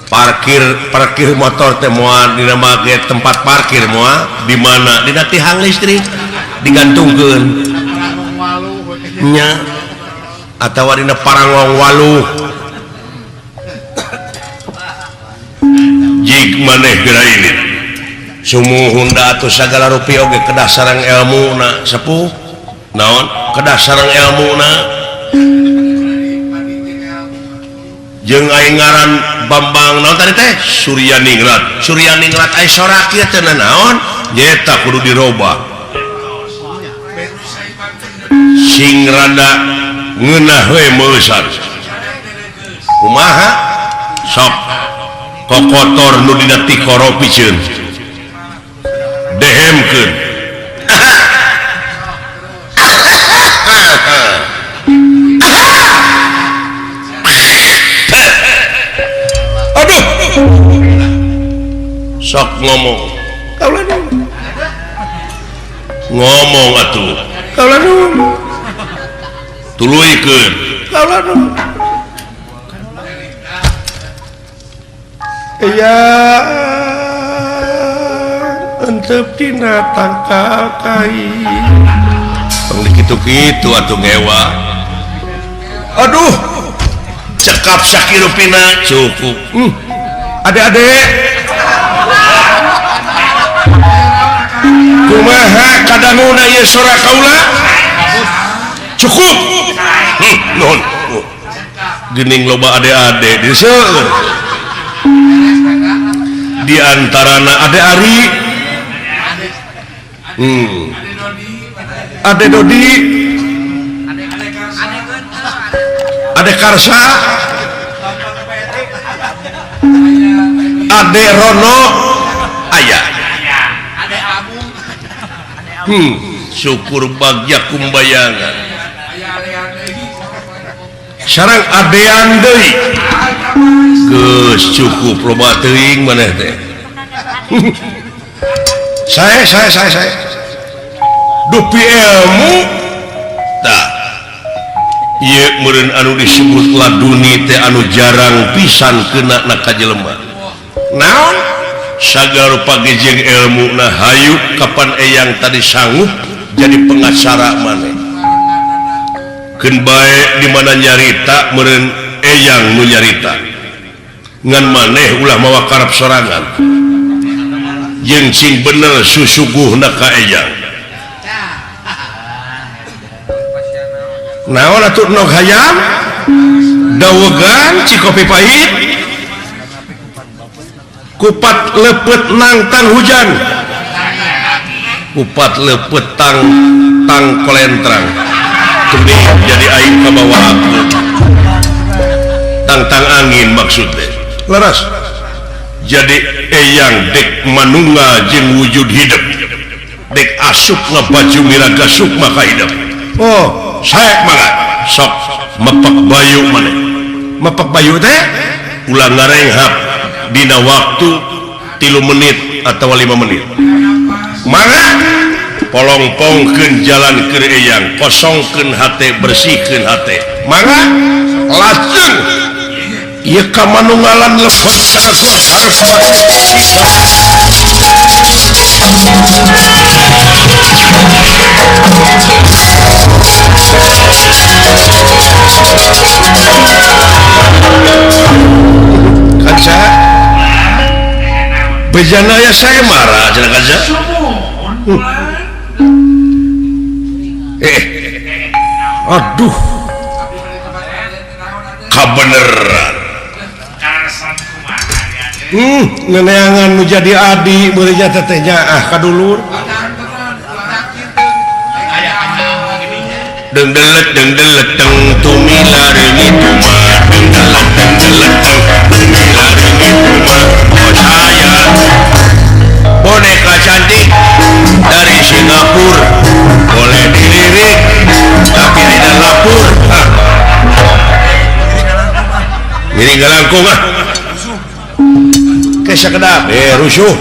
parkir motor teh moal dina make tempat parkir moal di mana dina tihang listrik digantungkeun nya atawa dina parangong waluh. Jig maneh geura ini sumuhun da atuh sagala rupi oge kedah sareng elmuna sepuh naon kedah sareng elmuna jeung aing ngaran Bambang naon tadi teh Suryaningrat Suryaningrat ai sorak ieu teh naon nyaeta kudu dirobah sing rada ngeunah we meusan kumaha sok kokotor nu dina tikoro piceun dehemkeun. Aduh sok ngomong kaula ngomong atuh kaula tuluykeun kaula iya entep dina tangkal kai tong dikitu-kitu atuh ngewa. Aduh cekap sakirupina cukup. Adek-adek kumaha kadanguna ieu sora kaula cukup. Nuhun geuning loba ade-ade di seueur di antarana ade Ari Ade Dodi Ade Karsa Ade Rono aya syukur bagya kumbayangan sareng adean deui geus cukup loba teuing maneh teh saya dupi ilmu tah ieu meureun anu disebut laduni teh anu jarang pisan kena na ka jelema naon sagala rupa ge jeung ilmuna hayu kapan eyang tadi sanggup jadi pengacara maneh keun bae di mana nyarita meureun eyang nu nyarita ngan maneh ulah mawa karep sorangan jeung sing bener susuguhna ka eyang naon atuh nog hayam dawegan cikopi pahit kupat lepet nangtang hujan kupat lepet tang tang kolentrang gede jadi aing kabawa aku tang tang angin maksudnya leres jadi eyang dek manunggal jeung wujud hidup dek asup ngabaju miraga sukma ka hidup oh saya mangga sok mepak bayu maneh mepak bayu teh ulah ngarenghap dina waktu 3 menit atau 5 menit mangga polongpongkeun jalan keur eyang kosongkeun hate bersihkeun hate mangga lajeng ieu ka manunggalan lebet kana kaca bejana ya saya marah cenah kaca aduh kabeneran ngeneangan nu jadi adi beureunya teteh nyaah ka dulur deng delet teng tumila reungit tuma deng delet teng tumila reungit tuma oh saya boneka cantik dari Singapura boleh dilirik tapi tidak lapur ini galangkung ah ke sakedap rusuh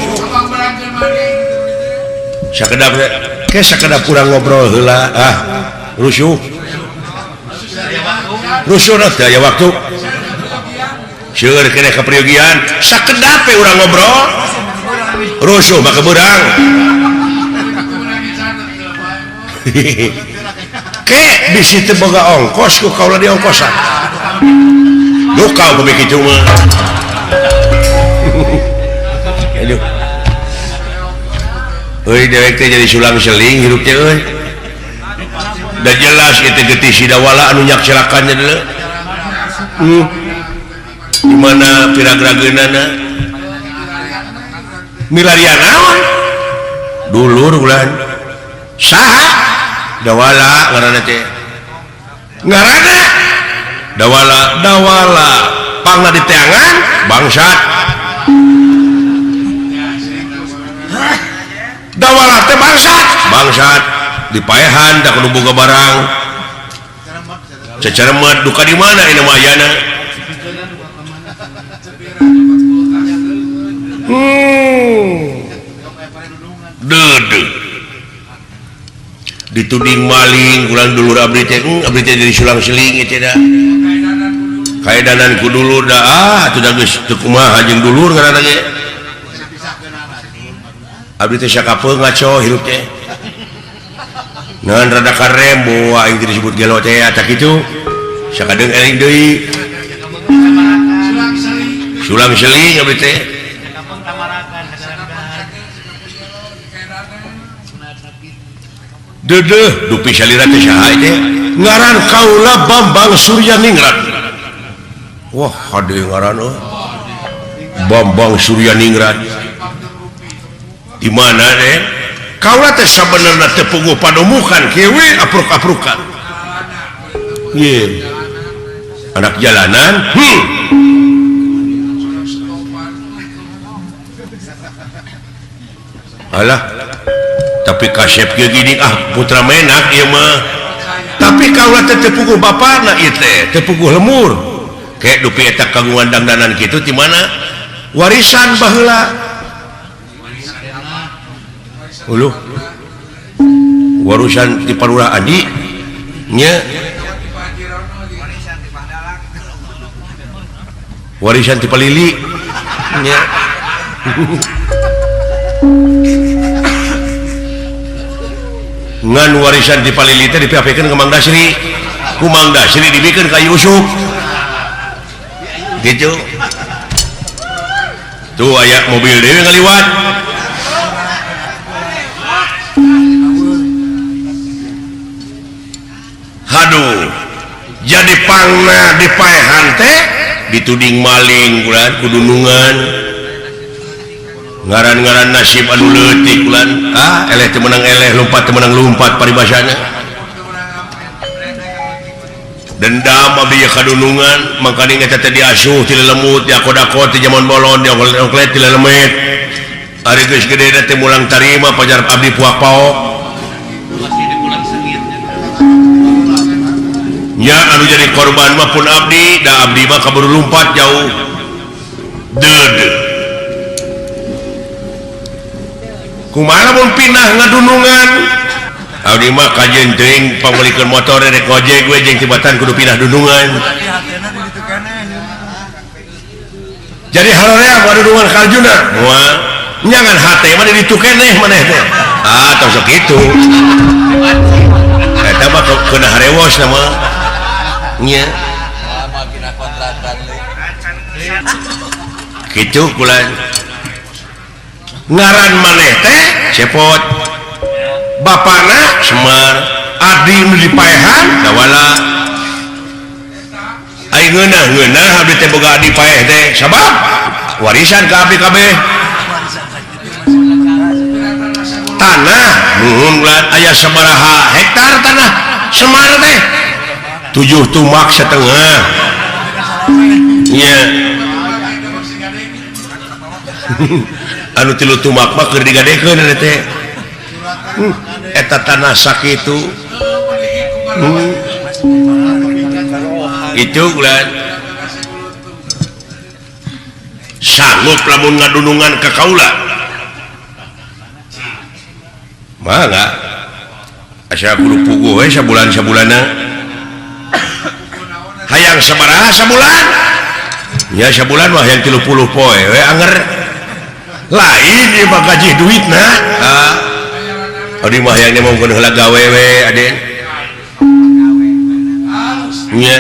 sakedap ke sakedap kurang ngobrol heula ah rusuh rusuh teh aya waktu seueur keneh kapriogian sakedap we urang ngobrol rusuh maka beurang ke bisi teu boga ongkos ku kaula di ongkosan duka upami kitu mah aduh euy dewek teh jadi sulang seling hirup teh euy da jelas itu getih sidawala anu nyakselakannya deuleu di mana piragrageunana milarian naon dulur ulan saha dawala ngaranna teh ngaranna dawala dawala pangna di teangan bangsat dawala teh bangsat bangsat dipaehan da kudu boga barang cecermet duka di mana ini mah ayana Dede dituding maling kurang dulur abdi teh abdi teh jadi sulang seling teh da kaedanan ku dulur da ah atuh da geus teu kumaha jeung dulur ngaranna ge abdi teh sakapeung ngaco hirup teh ngan rada karembo aing teh disebut gelo teh eta kitu sakadeung eling deui sulang seling abdi teh Dedeh dupi salira teh saha teh ngaran kaula Bambang Suryaningrat. Wah hade ngaran euy Bambang Suryaningrat. Di mana teh? Kaula teh sabenerna teu puguh padumukan kieu we apruk-aprukan. Ye. Anak jalanan. Alah. Tapi kasep kieu gini ah putra menak ieu mah. Tapi kaula teh teu puguh bapana ieu teh, teu puguh lemur. Kayak dupi eta kagungan dangdanan kitu ti mana? Warisan baheula. Uluh. Warisan di Parura Adi nya. Warisan ti Palili nya. Ngan warisan di Palili teh dipiapekeun ka Mang Dasri. Ku Mang Dasri dibikeun ka Yusuf. Gitu. Tuh aya mobil deui ngaliwat. Aduh, jadi pangna dipaehan teh dituding maling bulan kudunungan. Ngaran-ngaran nasib anu leutik bulan. Ah, eleh teu meunang eleh, lompat teu meunang lompat paribasana. Dendam abdi ye kadunungan, mangkaning eta teh diasuh ti lelemut, diakod-akod ti jaman bolon, dioklet ti lelemet. Ari geus gede teh mulang tarima pajar abdi puak paok. Nya anu jadi korban mah pun abdi, da abdi mah kaburu lumpat jauh. Deud. Kumaha mun pindah ngadunungan? Abdi mah kajeun teuing pangmeulikeun motor rek ngojek we jeung tibatan kudu pindah dunungan. Jadi haroream ngadunungan ka Arjuna. Moal nyangan hate mah di ditu keneh maneh teh. Ah, tong sok kitu. Eta mah keuna harewos na mah. Nya. Kitu kula. Ngaran maneh teh Cepot. Bapana Semar, abdi nu dipaehan dawala. Ai ngeunah-ngeunah abdi teh boga adi paeh teh sabab warisan ka abdi kabeh. Tanah nuhun ulah aya sabaraha hektar tanah Semar teh 7 tumak setengah. Nya. Anu 3 tumak mah keur digadekeun eta teh. Eta tanah sakitu. Itu ulah sanggup lamun ngadunungan ka kaula. Mangga. Asa kudu puguh we sabulan-sabulanna. Hayang sabaraha sabulan? Nya sabulan mah hayang 30 poe we anger. Lain ieu mah gaji duitna. Ah. Abdi mah hayang nyemongkeun heula gawe we aden. Nya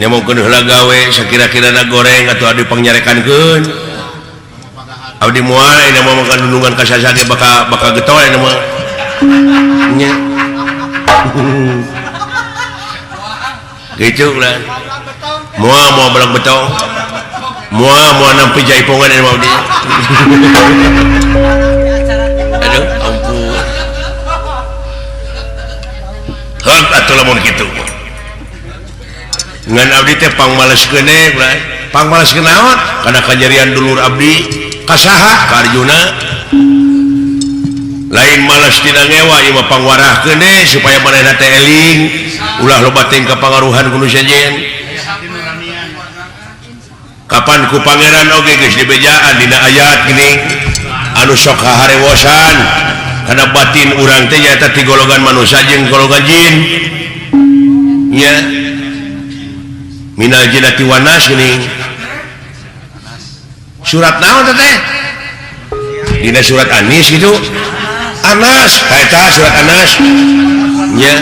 nyemongkeun heula gawe sakira-kirana goreng atuh abdi pangnyarekankeun. Abdi moal aya mah makan dunungan ka saha ge bakal bakal getol aya mah. Nya. Gitu lah. Moal moal belang betong. Moal moal nampi jaipongan aya mah abdi. Aduh, ampun. Heuk atuh lamun kitu. Ngan abdi teh pangmaleskeun we, pangmaleskeun naon? Kana kajarian dulur abdi ka saha? Ka Arjuna. Lain males tina ngewa ieu mah pangwarahkeun we supaya manehna teh eling, ulah loba teuing kapangaruhan ku nu sejen. Kapan ku pangeran oge geus dibejaan dina ayat geuning anu sok haharewosan kana batin urang teh nyaeta ti golongan manusia jeung golongan jin. Nya. Minal jinnati wan nas geuning. Surat naon teh? Dina surat Anis gitu. Anas, eta surat Anas. Nya.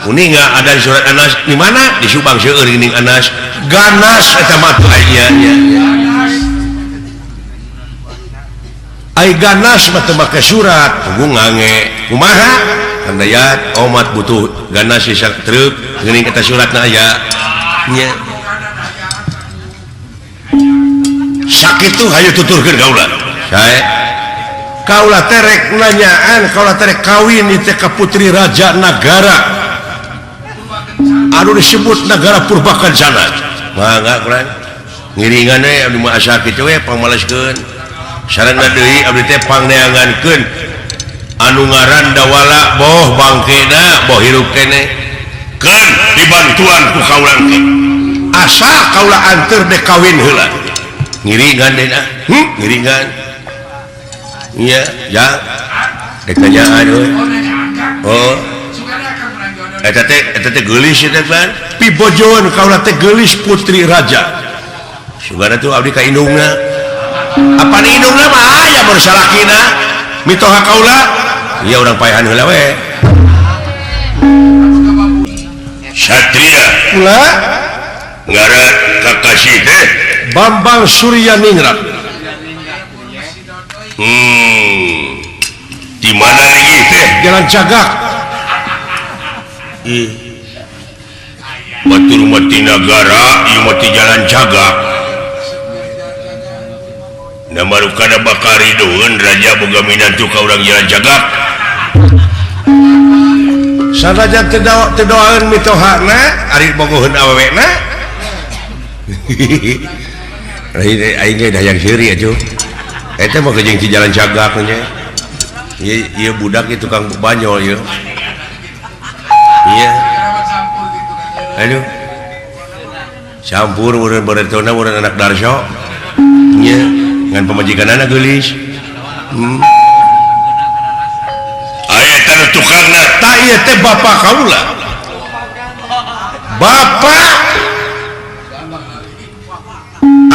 Uninga ada surat Anas di mana? Di Subang seueur geuning Anas. Ganas eta mah tuh aya nya. Ai ganas mah teu make surat, tunggu ngange. Kumaha? Handayat omat butuh ganas sisa truk geuning eta suratna aya. Nya. Sakitu hayu tuturkeun kaula. Sae. Kaula terek nanyaan, kaula terek kawin ieu teh ka putri raja nagara anu disebut Nagara Purbakencana. Mangga kurang ngiringan we abdi mah asa kitu we pangmaleskeun. Sarana deui abdi teh pangneangankeun anu ngaran Dawala boh bangkena boh hirup keneh. Keun dibantuan ku kaula teh. Asa kaula anteur dek kawin heula. Ngiringan deui ah. Ngiringan. Iya, ya. Dek tanyaan euy. Oh. Eta teh geulis eta teh. Pibojoan kaula teh geulis putri raja. Sugana tuh abdi ka indungna. Apa ni indungna mah aya mun salakina. Mitoha kaula? Iya urang paehan heula we. Satria Kula ngaran kakasih teh Bambang Suryaningrat. Di mana lagi teh? Jalan Cagak. Ih. Batur mati nagara, ieu mati Jalan Cagak. Na marukana bakal ridoeun raja boga minantu ka urang Jalan Cagak. Sanajan teu doaeun mitohana, ari bogoheun awewena. Lain aing ge hayang seuri atuh. Eta mah jeung di Jalan Cagak nya. Ieu ieu budak ieu tukang banyol ieu. Iya. Aduh. Campur urang baretona urang anak Darso. Nya, ngan pamajikanana geulis. Aya teh tukangna, tah ieu teh bapa kaula. Bapa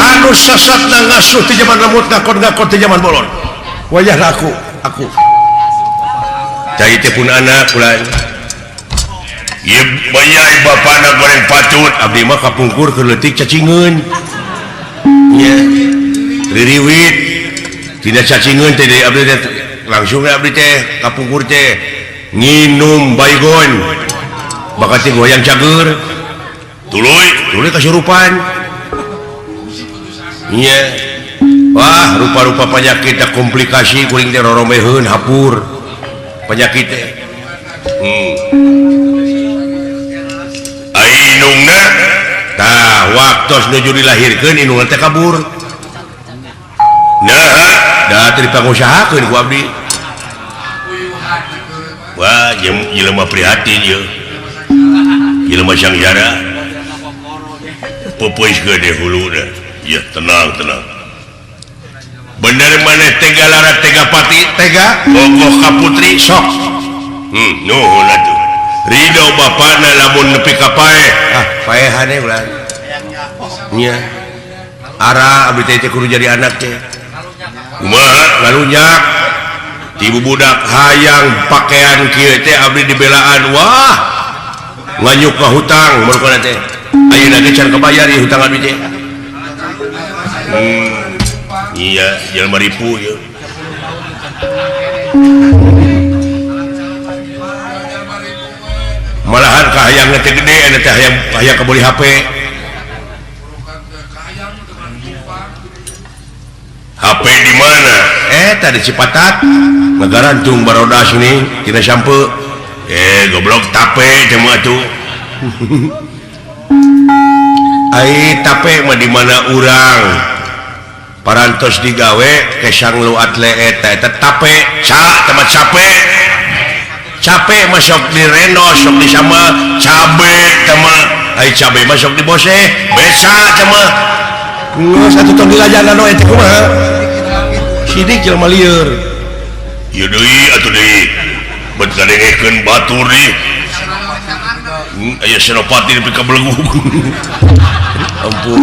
anu sasatna ngasuh ti zaman lemut ngakon-ngakon ti zaman bolon. Wayahna aku. Cai teh pun anak kula. Ieu bayai bapana goreng patut, abdi mah kapungkur keur leutik cacingeun. Nya. Ririwit tina cacingeun teh deui abdi teh langsung abdi teh kapungkur teh nginum baygon. Bakat teh goyang cager. Tuluy, tuluy kasurupan. Iya. Wah, rupa-rupa penyakit komplikasi kuring teh roromeheun hapur. Penyakit teh. Indungna tah waktos nuju dilahirkeun indungna teh kabur. Nah, da teu dipangusahakeun ku abdi. Wah, jelema prihatin ieu. Jelema sangjara. Pepeus gede huluna. Ya, tenang, tenang. Bener maneh tega lara tega pati tega bogoh ka putri sok. Nuhun atuh. Ridho bapana lamun nepi ka paeh. Ah, paehane ulah. Nya. Ara abdi teh kudu jadi anak teh. Kumaha ngalunyak. Ti budak hayang pakaian kieu teh abdi dibelaan. Wah. Nganyuk ka hutang marukana teh. Ayeuna ge can kabayar ieu hutang abdi teh. Iya, jelema ripu ieu. Malahan kahayang teh gede eta teh hayang kabeli HP. HP di mana? Eta di Cipatat. Ngagarantung barodas ini tina sampe. Goblok tape teh mah atuh. Ai tape mah di mana urang? Parantos digawe kesang lu atle eta eta tape ca teh mah cape. Capek masuk di reno sok di sama cabe teh mah. Ai cabe mah sok di bose beca teh mah. Geus atuh tong dilajanan we teh kumaha. Sidik jelema lieur. Ieu deui atuh deui. Bet kadengekeun batur deui. Aya Senopati nepi ka belenggu. Ampun.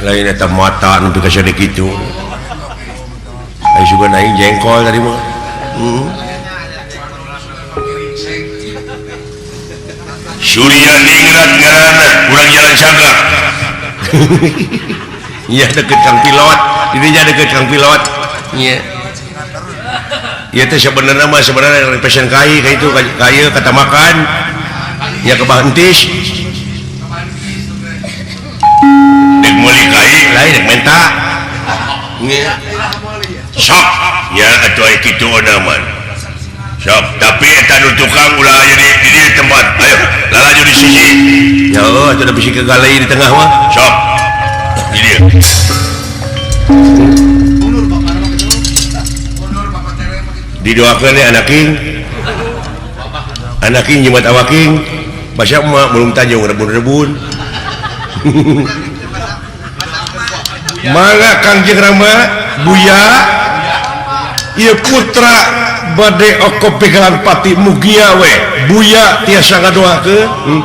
Lain eta mata nepi ka sadeuk kitu. Aing sugan aing jengkol tadi mah. Surya Ningrat ngaranna urang Jalan Cagak. Iya deket Kang Pilot, dirinya deket Kang Pilot. Iya. Ieu teh sebenarnya mah sebenarnya pesen kai ka itu kai kata makan. Ya ke Bahentis. Dek meuli kai lain dek menta. Sok ya atuh aya kitu onaman. Sok tapi eta nu tukang ulah aya di dieu tempat. Ayo lalajo di sisi. Ya Allah atuh da bisi kegalai di tengah mah. Sok. Di dieu. Didoakeun ya anaking. Anaking jimat awaking. Basya emak belum tajung rebun-rebun. Mangga Kangjeng Rama Buya ieu putra bade oko pegalan pati mugia we Buya tiasa ngadoakeun.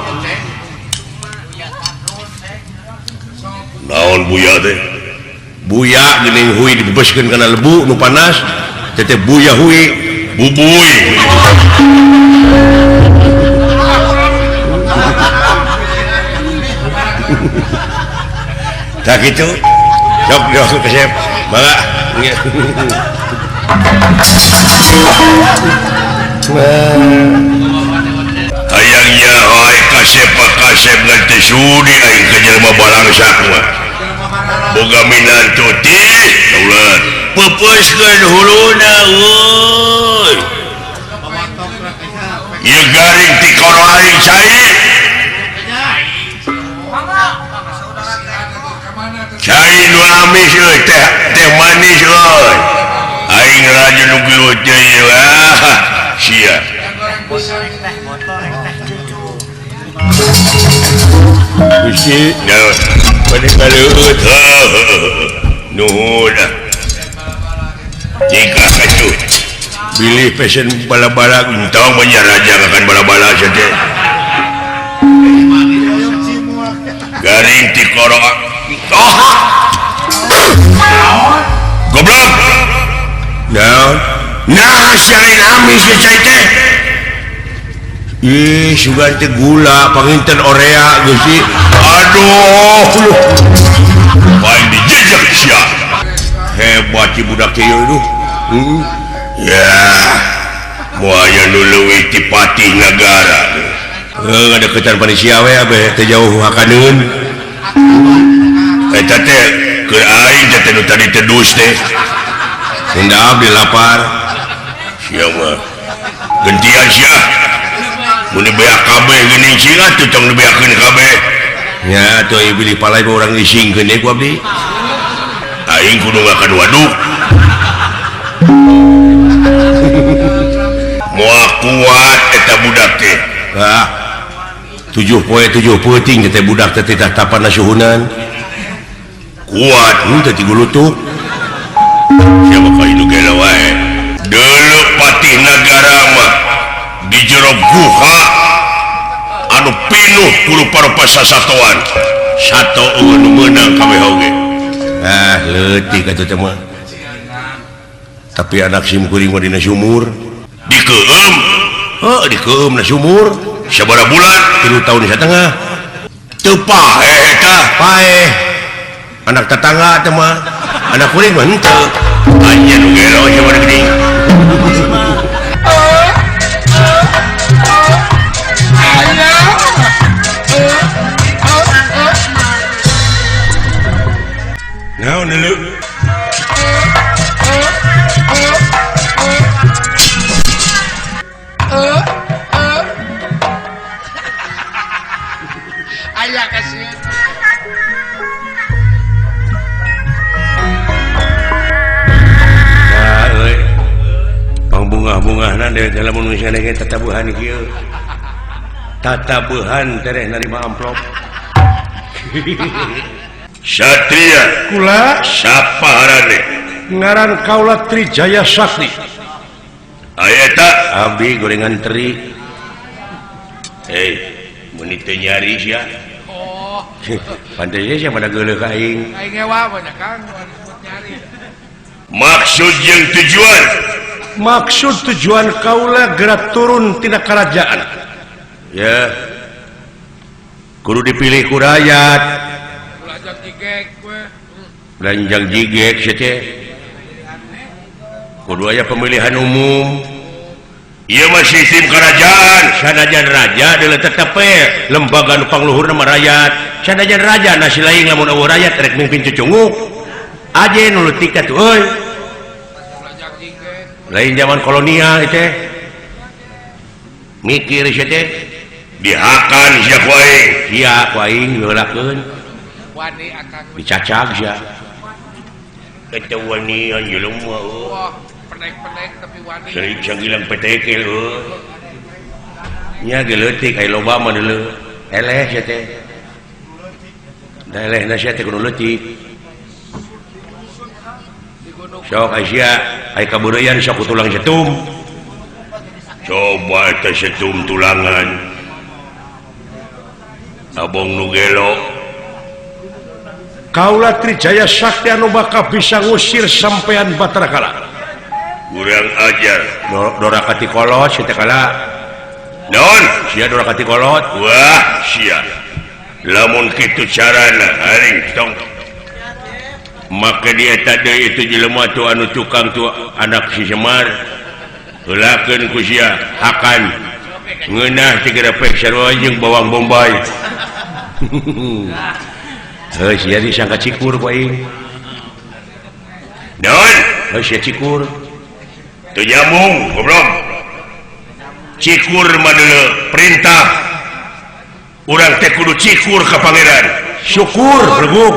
Naon Buya teh? Buya geuning hui dibebeskeun kana lebu nu panas teh Buya hui bubuy. Tak gitu. Sok sok kasep. Mangga. Hayang nyaho ai kasep kasep ngan teu sudi aing ka jelema balangsak mah. Boga minantu ti daulat. Peupeuskeun huluna euy. Ieu garing ti koro aing cai. Cai nu amis euy teh teh manis euy. Aing raja nu gelut teh ieu ah sia. Gusti, bade kaleueut. Nuhun. Jika atuh bilih pesen bala-bala entong mah raja akan bala-bala sia teh. Garing ti koro. Oh. Goblok. Naon? Nah, sia lain amis ya cai teh. Ih, sugan teh gula, panginten orea Gusti. Aduh, lu. Paling dijejak sia. Hebat si budak teh ieu. Ya. Moal aya nu leuwih ti patih nagara. Heuh, ngadeukeutan panisia we abeh teh jauh hakaneun. Eta teh keur aing teh nu tadi teh dus teh. Hingga abdi lapar. Sia mah. Gentian sia. Mun dibeak kabeh geuning sia atuh tong dibeakeun kabeh. Nya atuh ieu bilih palai mah urang isingkeun deui ku abdi. Aing kudu ngakan waduk. Moal kuat eta budak teh. Hah. 7 poe 7 peuting teh budak teh teh tapana suhunan. Kuat henteu ti gulutuk. Siapa kali nu gelo wae. Deuleu patih nagara mah di jero guha anu pinuh ku rupa-rupa sasatoan. Sato nu meunang kabeh oge. Ah leutik atuh teh mah. Tapi anak sim kuring mah dina sumur. Dikeum. Heuh dikeum na sumur. Sabaraha bulan? 3 tahun satengah. Teu paeh eta, paeh. Anak tetangga teh mah. Anak kuring mah henteu. Anjeun nu gelo sabaraha geuning. Naon deuleu? Aya kasieun. Nah, euy. Pangbungah-bungahna deui teh lamun geus ngadenge tatabuhan kieu. Tatabuhan tereh narima amplop. Satria kula sapa harane? Ngaran kaula Trijaya Sakti. Aya eta abdi gorengan teri. Eh, mun teu nyari sia. Oh. Pantes sia pada geuleuh ka aing. Aing ewa banyak Kang, disebut nyari. Maksud jeung tujuan? Maksud tujuan kaula gerak turun tina kerajaan. Ya. Kudu dipilih ku rakyat. Lanjang jigek we. Lanjang jigek sia teh. Kudu aya pemilihan umum. Ieu mah sistem kerajaan sanajan raja deuleu tetep we lembaga nu pangluhurna mah rakyat sanajan raja nasi lain lamun eueuh rakyat rek mimpin cucunguk aje nu leutik atuh euy lain zaman kolonial teh mikir sia teh dihakan sia ku aing sia ku aing diheulakeun wani akang dicacag sia eta wanian jelema euy. Penek-penek tapi wani. Sering sanggilang petekel euy. Nya ge leutik aya loba mah deuleu. Eleh sia teh. Da elehna sia teh kudu leutik. Sok aya sia aya kabeureuyan sok ku tulang setum. Coba teh setum tulangan. Abong nu gelo. Kaula Trijaya Sakti anu bakal bisa ngusir sampean Batara Kala. Kurang ajar. Dora kati kolot sia teh kala. Naon? Sia dora kati kolot. Wah, sia. Lamun kitu carana aing tong. Maka dia tadi itu jelema tu anu tukang tu anak si Semar. Heulakeun ku sia hakan. Ngeunah teh gerepek sarua jeung bawang bombay. Heuh sia disangka cikur ku aing. Naon? Heuh sia cikur. Teu nyambung goblok. Cikur mah deuleu perintah. Urang teh kudu cikur ka pangeran. Syukur reguk.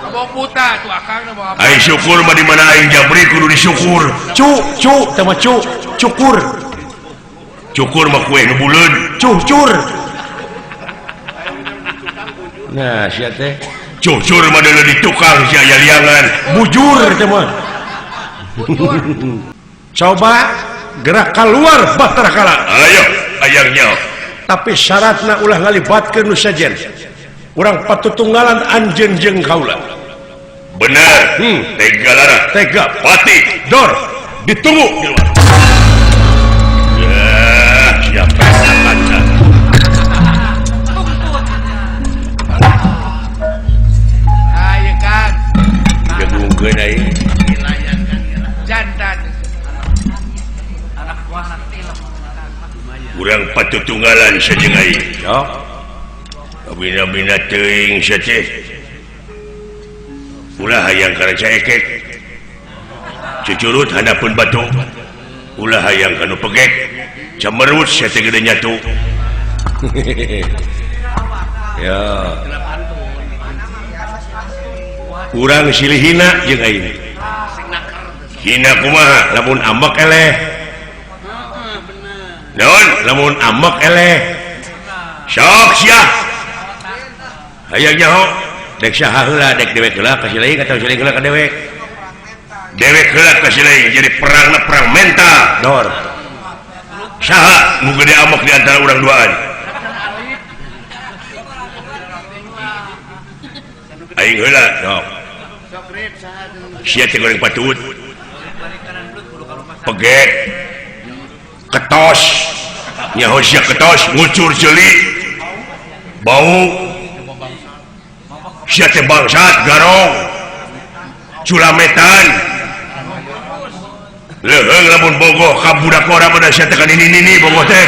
Abong buta tuh akang mah. Aing syukur mah di mana aing jabri kudu disyukur. Cu cu teh mah cu cukur. Cukur mah kue nu buleud. Cucur. Nah sia teh cucur mah deuleu di tukang sia aya liangan. Bujur teh mah. Bujur. Coba gerak keluar Batara Kala. Ayo ayangnya. Tapi syaratna ulah ngalibatkeun nu sejen. Urang patutunggalan anjeun jeung kaula. Bener. Tega lara. Tega. Pati. Dor. Ditunggu di luar. Ya, siapa kaca. Ayo kan. Jagungkeun aing. Jantan. Urang patutunggalan sajeng aing. Sok. Bina-bina teuing sia teh. Ulah hayang kana caekek. Cucurut handapeun batu. Ulah hayang kana pegek. Camerut sia teh gede nyatu. Ya. Urang silih hina jeung aing. Hina kumaha? Lamun ambek eleh. Naon? Lamun ambek eleh. Sok sia. Hayang nyaho dek saha heula dek dewek heula ka si lain atawa si lain heula ka dewek. Dewek heula ka si lain jadi perangna perang mental. Dor. Saha nu gede amok di antara urang duaan? Aing heula. Sok. Sia teh goreng patut. Pegek. Ketos. Nyaho sia ketos ngucur ceuli. Bau. Sia teh bangsat garong. Culametan. Leuheung lamun bogoh ka budak ora pada sia teh kan ini bogoh teh.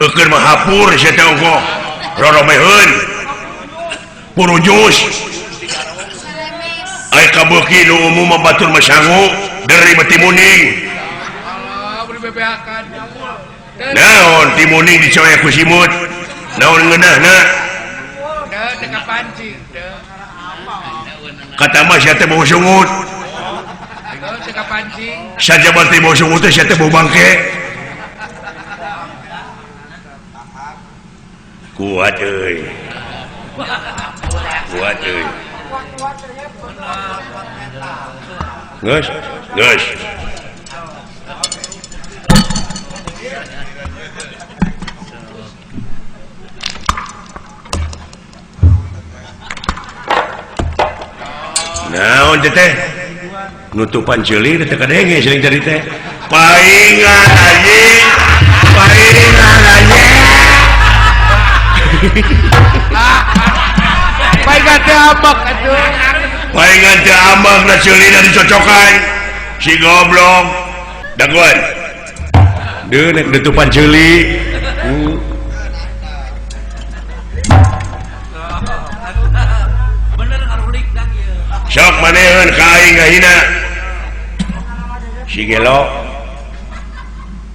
Eukeun mah hapur sia teh ongkoh. Roromeheun. Purujus. Ai kabeuki nu umum mah batur mah sangu deri mah timuning. Allah beli bebeakan. Naon timuning dicoek ku simut. Naon ngeunahna? Teu teu kapancing teu. Kata mah sia teh bau sungut. Teu teu kapancing. Sajaban teh bau sungut teh sia teh bau bangke. Kuat euy. Kuat euy. Geus, geus. Naon teh teh? Nutupan ceuli teh kadenge seuling tadi teh. Paingan anjing. Paingan anjing. Paingan teh ambek atuh. Paingan teh ambek na ceulina dicocokan. Si goblok. Dagoan. Deui nek ditupan ceuli. Bener ngarulik dang ieu. Sok manehan ka aing ngahina. Si gelo.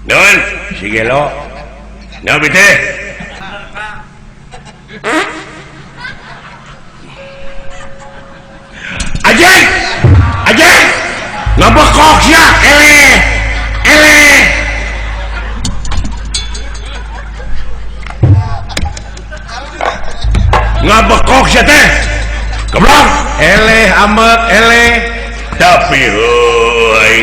Naon? Si gelo. Naon teh? Ajeng! Ajeng! Ngabekok sia, eleh. Eleh. Ngabekok sia teh. Goblok. Eleh amek eleh. Tapi heuh